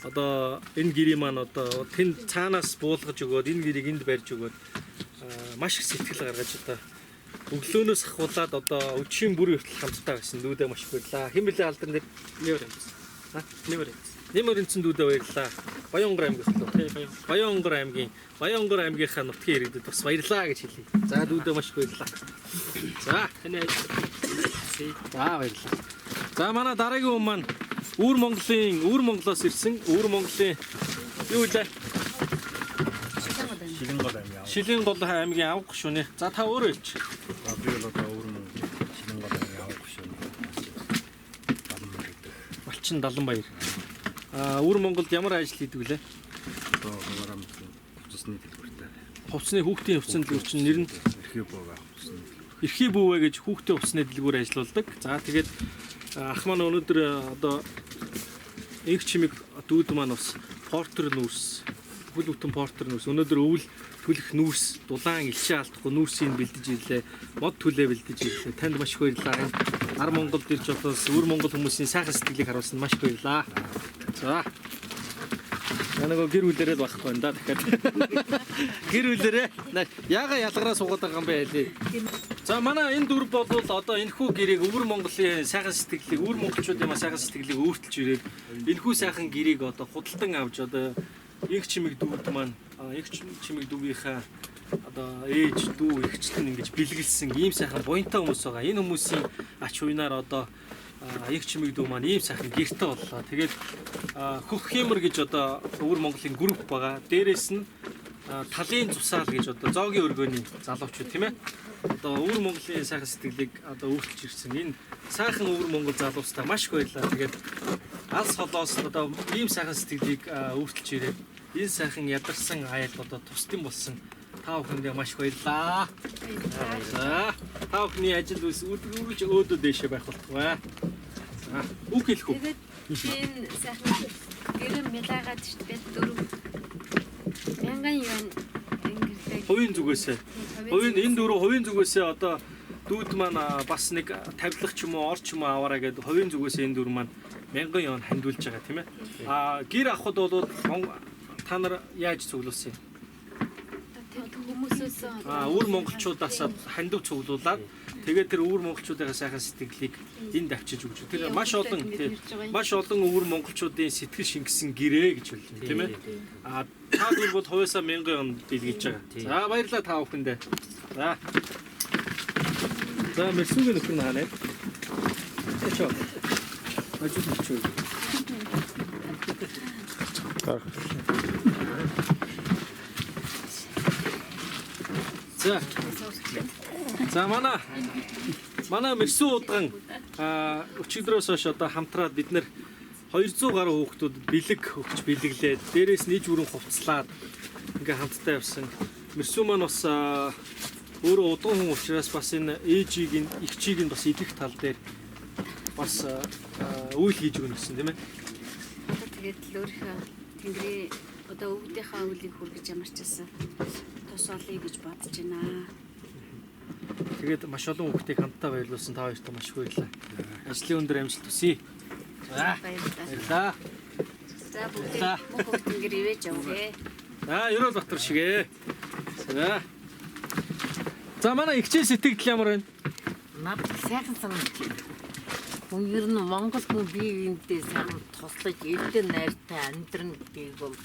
одоо энэ гэрийн маань одоо тэнд цаанаас буулгаж өгөөд энэ гэрийг энд барьж өгөөд маш их сэтгэл гаргаж одоо өглөөнөөс ахуулаад одоо өчийн бүр хүртэл хамтдаа байсан. Дүүдээ маш их баярлаа. Хэн блэ алдар нэр?
Нэмэр юмс.
А?
Нэмэр юмс.
Нэмэр өнцөн дүүдээ баярлаа. Баян-Онгор аймгийн хөтлөө.
Тий, баян.
Баян-Онгор аймгийн Баян-Онгор аймгийнхаа нутгийн иргэдэд бас баярлаа гэж хэлье. За дүүдээ маш их баярлаа. За
Таны ажил.
За баярлалаа. За манай дараагийн хүн маань Өвөр Монголын Өвөр Монголоос ирсэн Өвөр Монголын юу вэ?
Шилэн гол аймгийн ав.
Шилийн гол аймгийн авга гүшүүнэ. За та өөрөө хэлж.
За би бол одоо өвөр Монгол Шилэн гол аймгийн авга гүшүүний Даланбаяр гэдэг.
Балчин Даланбаяр. Аа Өвөр Монголд ямар ажил хийдэг вүлээ?
Одоо хуваараа мэдсэн хувцасны дэлгүүртэй.
Хувцсны хүүхдийн хувцсны дэлгүүр чинь нэр нь
Эрхий буу байх хувцасны дэлгүүр.
Эрхий бүүвэ гэж хүүхдийн хувцсны дэлгүүр ажиллаулдаг. За тэгээд ах маань өнөөдөр одоо инх чимэг дүүд маань бас портер нүүрс бүхэл бүтэн портер нүүрс өнөөдөр өвөл түлх нүүрс дулаан элчээ алдахгүй нүүрсийг бэлдэж ирлээ, мод түлээ бэлдэж ирлээ. Танд маш их баярлалаа. Энэ Ар Монголд ирж болоос өвөр Монгол хүмүүсийн сайхан сэтгэлийг харуулсан маш их баярлалаа. За. Я нөгөө гэр бүлэрээ л байхгүй юм да дахиад. Гэр бүлэрээ яага ялгараа суугаад байгаа юм бэ хайлээ. За манай энэ дүр болвол одоо энэхүү гэрээг өвөр Монголын сайхан сэтгэлийг өвөр монголчуудын маань сайхан сэтгэлийг өөртөлж ирээд энэхүү сайхан гэрээг одоо худалдан авч одоо инх чимэг дүүд маань инх чимэг дүүгийнхаа одоо ээж дүү эгчтэн ингэж бэлгэлсэн ийм сайхан буянтай хүмүүс байгаа. Энэ хүмүүсийн ач уйнаар одоо инх чимэг дүү маань ийм сайхан гэрте боллоо. Тэгээд хөх хиймэр гэж одоо өвөр Монголын групп байгаа. Дээрээс нь талын цусаал гэж одоо зоогийн өргөөний залуучууд тийм ээ. Одоо өвөр Монголын сайхан сэтгэлийг одоо өөрчилж ирсэн. Энэ сайхан өвөр Монгол залуустаа маш их баярлалаа. Тэгээд алс холоос одоо ийм сайхан сэтгэлийг өөрчилж ирээд энэ сайхан ядарсан аял одоо тусдын болсон та бүхэндээ маш их баярлалаа. За та бүхний ажил үйлс үргэлж өөдөө дээшээ байх болтугай. За үг хэлэх үү?
Тэгээд би энэ сайхан гэрээ мялаагаад шүү дээ. 4000 юан ингэрлээ.
Хувийн зүгээсээ. Хувийн энэ дөрөв хувийн зүгээсээ одоо дүүд маань бас нэг тавилга ч юм уу ор ч юм уу аваарай гэдэг хувийн зүгээсээ энэ дөрөв маань 1000 юан хандуулж байгаа тийм ээ. Аа гэр авахд бол та нар яаж цуглуулсан юм?
Тэр хүмүүсээс
Өвөр монголчуудаас хандив цуглуулад тэгээд тэр өвөр монголчуудын сайхан сэтгэлийг энд авчиж өгч. Тэр маш олон маш олон өвөр монголчуудын сэтгэл шингэсэн гэрээ гэж хэлж байна тийм ээ. А та дөрв бол хувьяасаа 1000 он дийлгэж байгаа. За баярлалаа та бүхэндээ. За. За мэрсүгийн нөхөр нь хаана вэ? Эчөө. Ажил хийчихв. За. За манай мэрсүү удган өчигдрөөс хойш одоо хамтраад бид нэр 200 гаруй хүүхдүүдэд бэлэг өгч бэлэглээд дээрээс нь иж бүрэн хувцлаад ингээ хамтдаа явсан. Мэрсүү маань бас өөрөө удган хүн учраас бас энэ ээжийг нь эгчийг нь бас идэх тал дээр бас үйл хийж өгнө гэсэн тийм ээ.
Одоо тэгээд л өөрийнхөө тэнгэрийн одоо өвгдийнхээ өвлийг хүргэж ямарчсан тус олъё гэж бодож байна.
Тэгээд маш олон хүүхдийг хамтдаа баярлуулсан та хоёрт маш их баярлалаа. Ажлын өндөр амжилт хүсье. За баярлалаа.
За бүгдээ мөн хүүхдэн ивэж явъя.
За Ерөөл Батар шигээ. За. За манай эгчийн сэтгэл ямар байна?
Надад сайхан санагдчихэв. Хүн ер нь Монгол хүн бие биендээ сайхан туслаж эдэн найртай амьдрна гэдгийг бол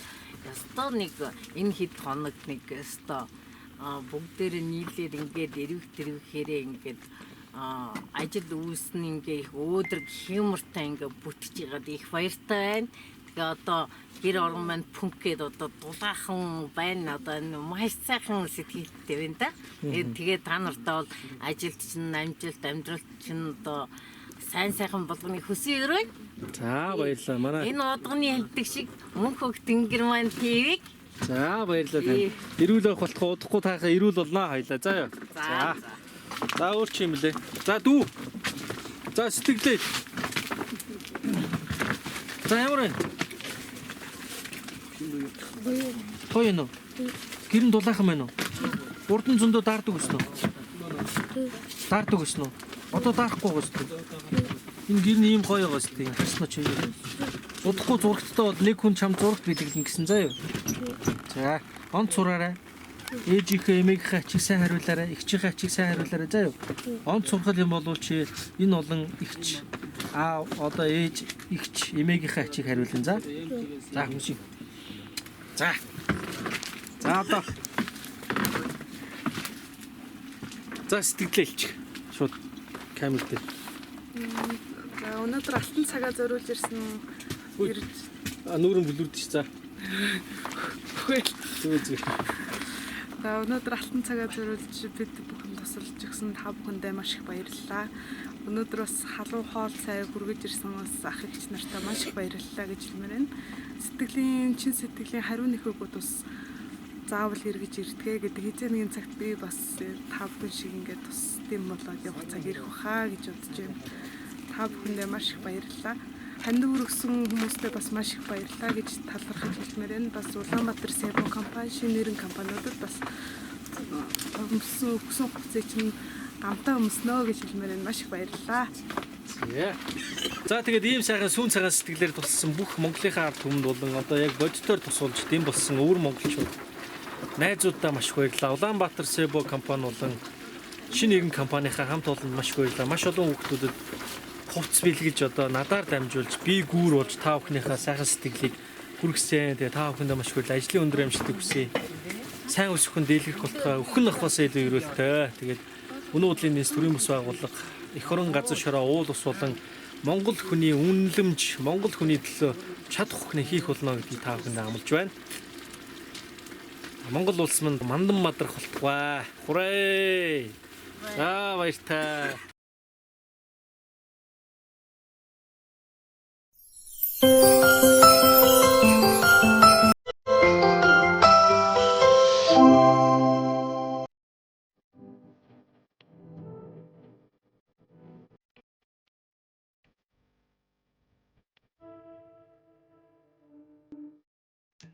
ёстой нэг энэ хэд хоног нэг ёстой бүгдээрээ нийлээд ингээд эрвэх тэрвэхээрээ ингээд ажил үйлсэн ингээ их өөдрөг хэмэртэй ингээ бүтэж байгаад их баяртай байна. Тэгээ одоо гэр орон маань пүнк гээд одоо дулаахан байна. Одоо энэ маш сайхан сэтгэлтэй байна да. Тэгээд тэгээ та нартай бол ажилд чинь амжилт, амьдралд чинь одоо Сайн сайхан болгоны хүсэн өрөө.
За баярлалаа. Манай
Энэ удганы хэлдэг шиг мөнх хөх тэнгэр маань ТV-г.
За баярлалаа танд. Эрүүл байх болтгоо удахгүй таахаа эрүүл болноо хоёлаа. За юу.
За.
За өөр чи юм блэ? За дүү. За сэтгэлээ. За ямар вэ? Гоё юм уу? Гэрэн дулаахан байна уу? Урдан зөндөө даардаг өснө үү? Даардаг өснө үү? Одоо даарахгүй байгаа өснө. Энэ гэр нь ийм гоё байгаа өснө. Харсан уу чи? Удахгүй зурагттай бол нэг хүн чам зурагт бэлэглэн гэсэн заа юу? За, онц сураарай. Ээжийнхээ эмээгийнхээ ачиг сайн хариулаарай, эгчийнхээ ачиг сайн хариулаарай заа юу? Онц сурах юм бол чи энэ олон эгч аа одоо ээж эгч эмээгийнхээ ачиг хариулна за. За хүмүүс. За. За одоо. За сэтгэлээ илчих. Шууд камер дээр.
За өнөөдөр алтан цагаа зориулж ирсэн ирж
Нүүрэн бүлүрдэж за.
Үгүй.
Зүг зүг.
За өнөөдөр алтан цагаа зориулж бид бүхэн тусалж өгсөн та бүхэндээ маш их баярлалаа. Өнөөдөр бас халуун хоол цай хүргэж ирсэн бас ах эгч нартаа маш их баярлалаа гэж хэлмээр байна. Сэтгэлийн чин сэтгэлийн хариу нэхүүгүүд бас заавал эргэж ирдэгэ гэдэг хэзээ нэгэн цагт би бас та бүхэн шиг ингээд тусдсан болоод явах цаг ирэх баха гэж бодож байна. Та бүхэндээ маш их баярлалаа. Хандив өргөсөн хүмүүстээ бас маш их баярлалаа гэж талархаж хэлмээр байна. Бас Улаанбаатар Сэбо компани, шинэ нэрэн компаниудад бас өмсөн өгсөн хувцсыг чинь гамтаа өмснөө гэж хэлмээр байна. Маш их баярлалаа.
За тэгээд ийм сайхан сүүн цагаан сэтгэлээр туссан бүх Монголынхаа ард түмэнд болон одоо яг бодитоор тусуулж дэм болсон өвөр монголчууд найзууддаа маш их баярлалаа. Улаанбаатар Сэбо компани болон шинэ нэгэн компанийнхаа хамт олонд маш их баярлалаа. Маш олон хүүхдүүдэд хувцс бэлгэлж одоо надаар дамжуулж би гүүр болж та бүхнийхээ сайхан сэтгэлийг хүргэсэн. Тэгээ та бүхэндээ маш их баярлалаа. Ажлын өндөр амжилтыг хүсье. Сайн өсөх хүн дийлгэх болтугай өхөн нахваас илүү өрөөлтэй. Тэгээд өнөө удлын нийс төрийн бус байгууллага эх орон газар шороо уул ус болон Монгол хүний үнэлэмж, Монгол хүний төлөө чадах бүхнээ хийх болно гэдгийг та бүхэнд амлаж байна. Монгол улс минь мандан мадрах болтугай. Хурээ. За баяртай.
Thank you.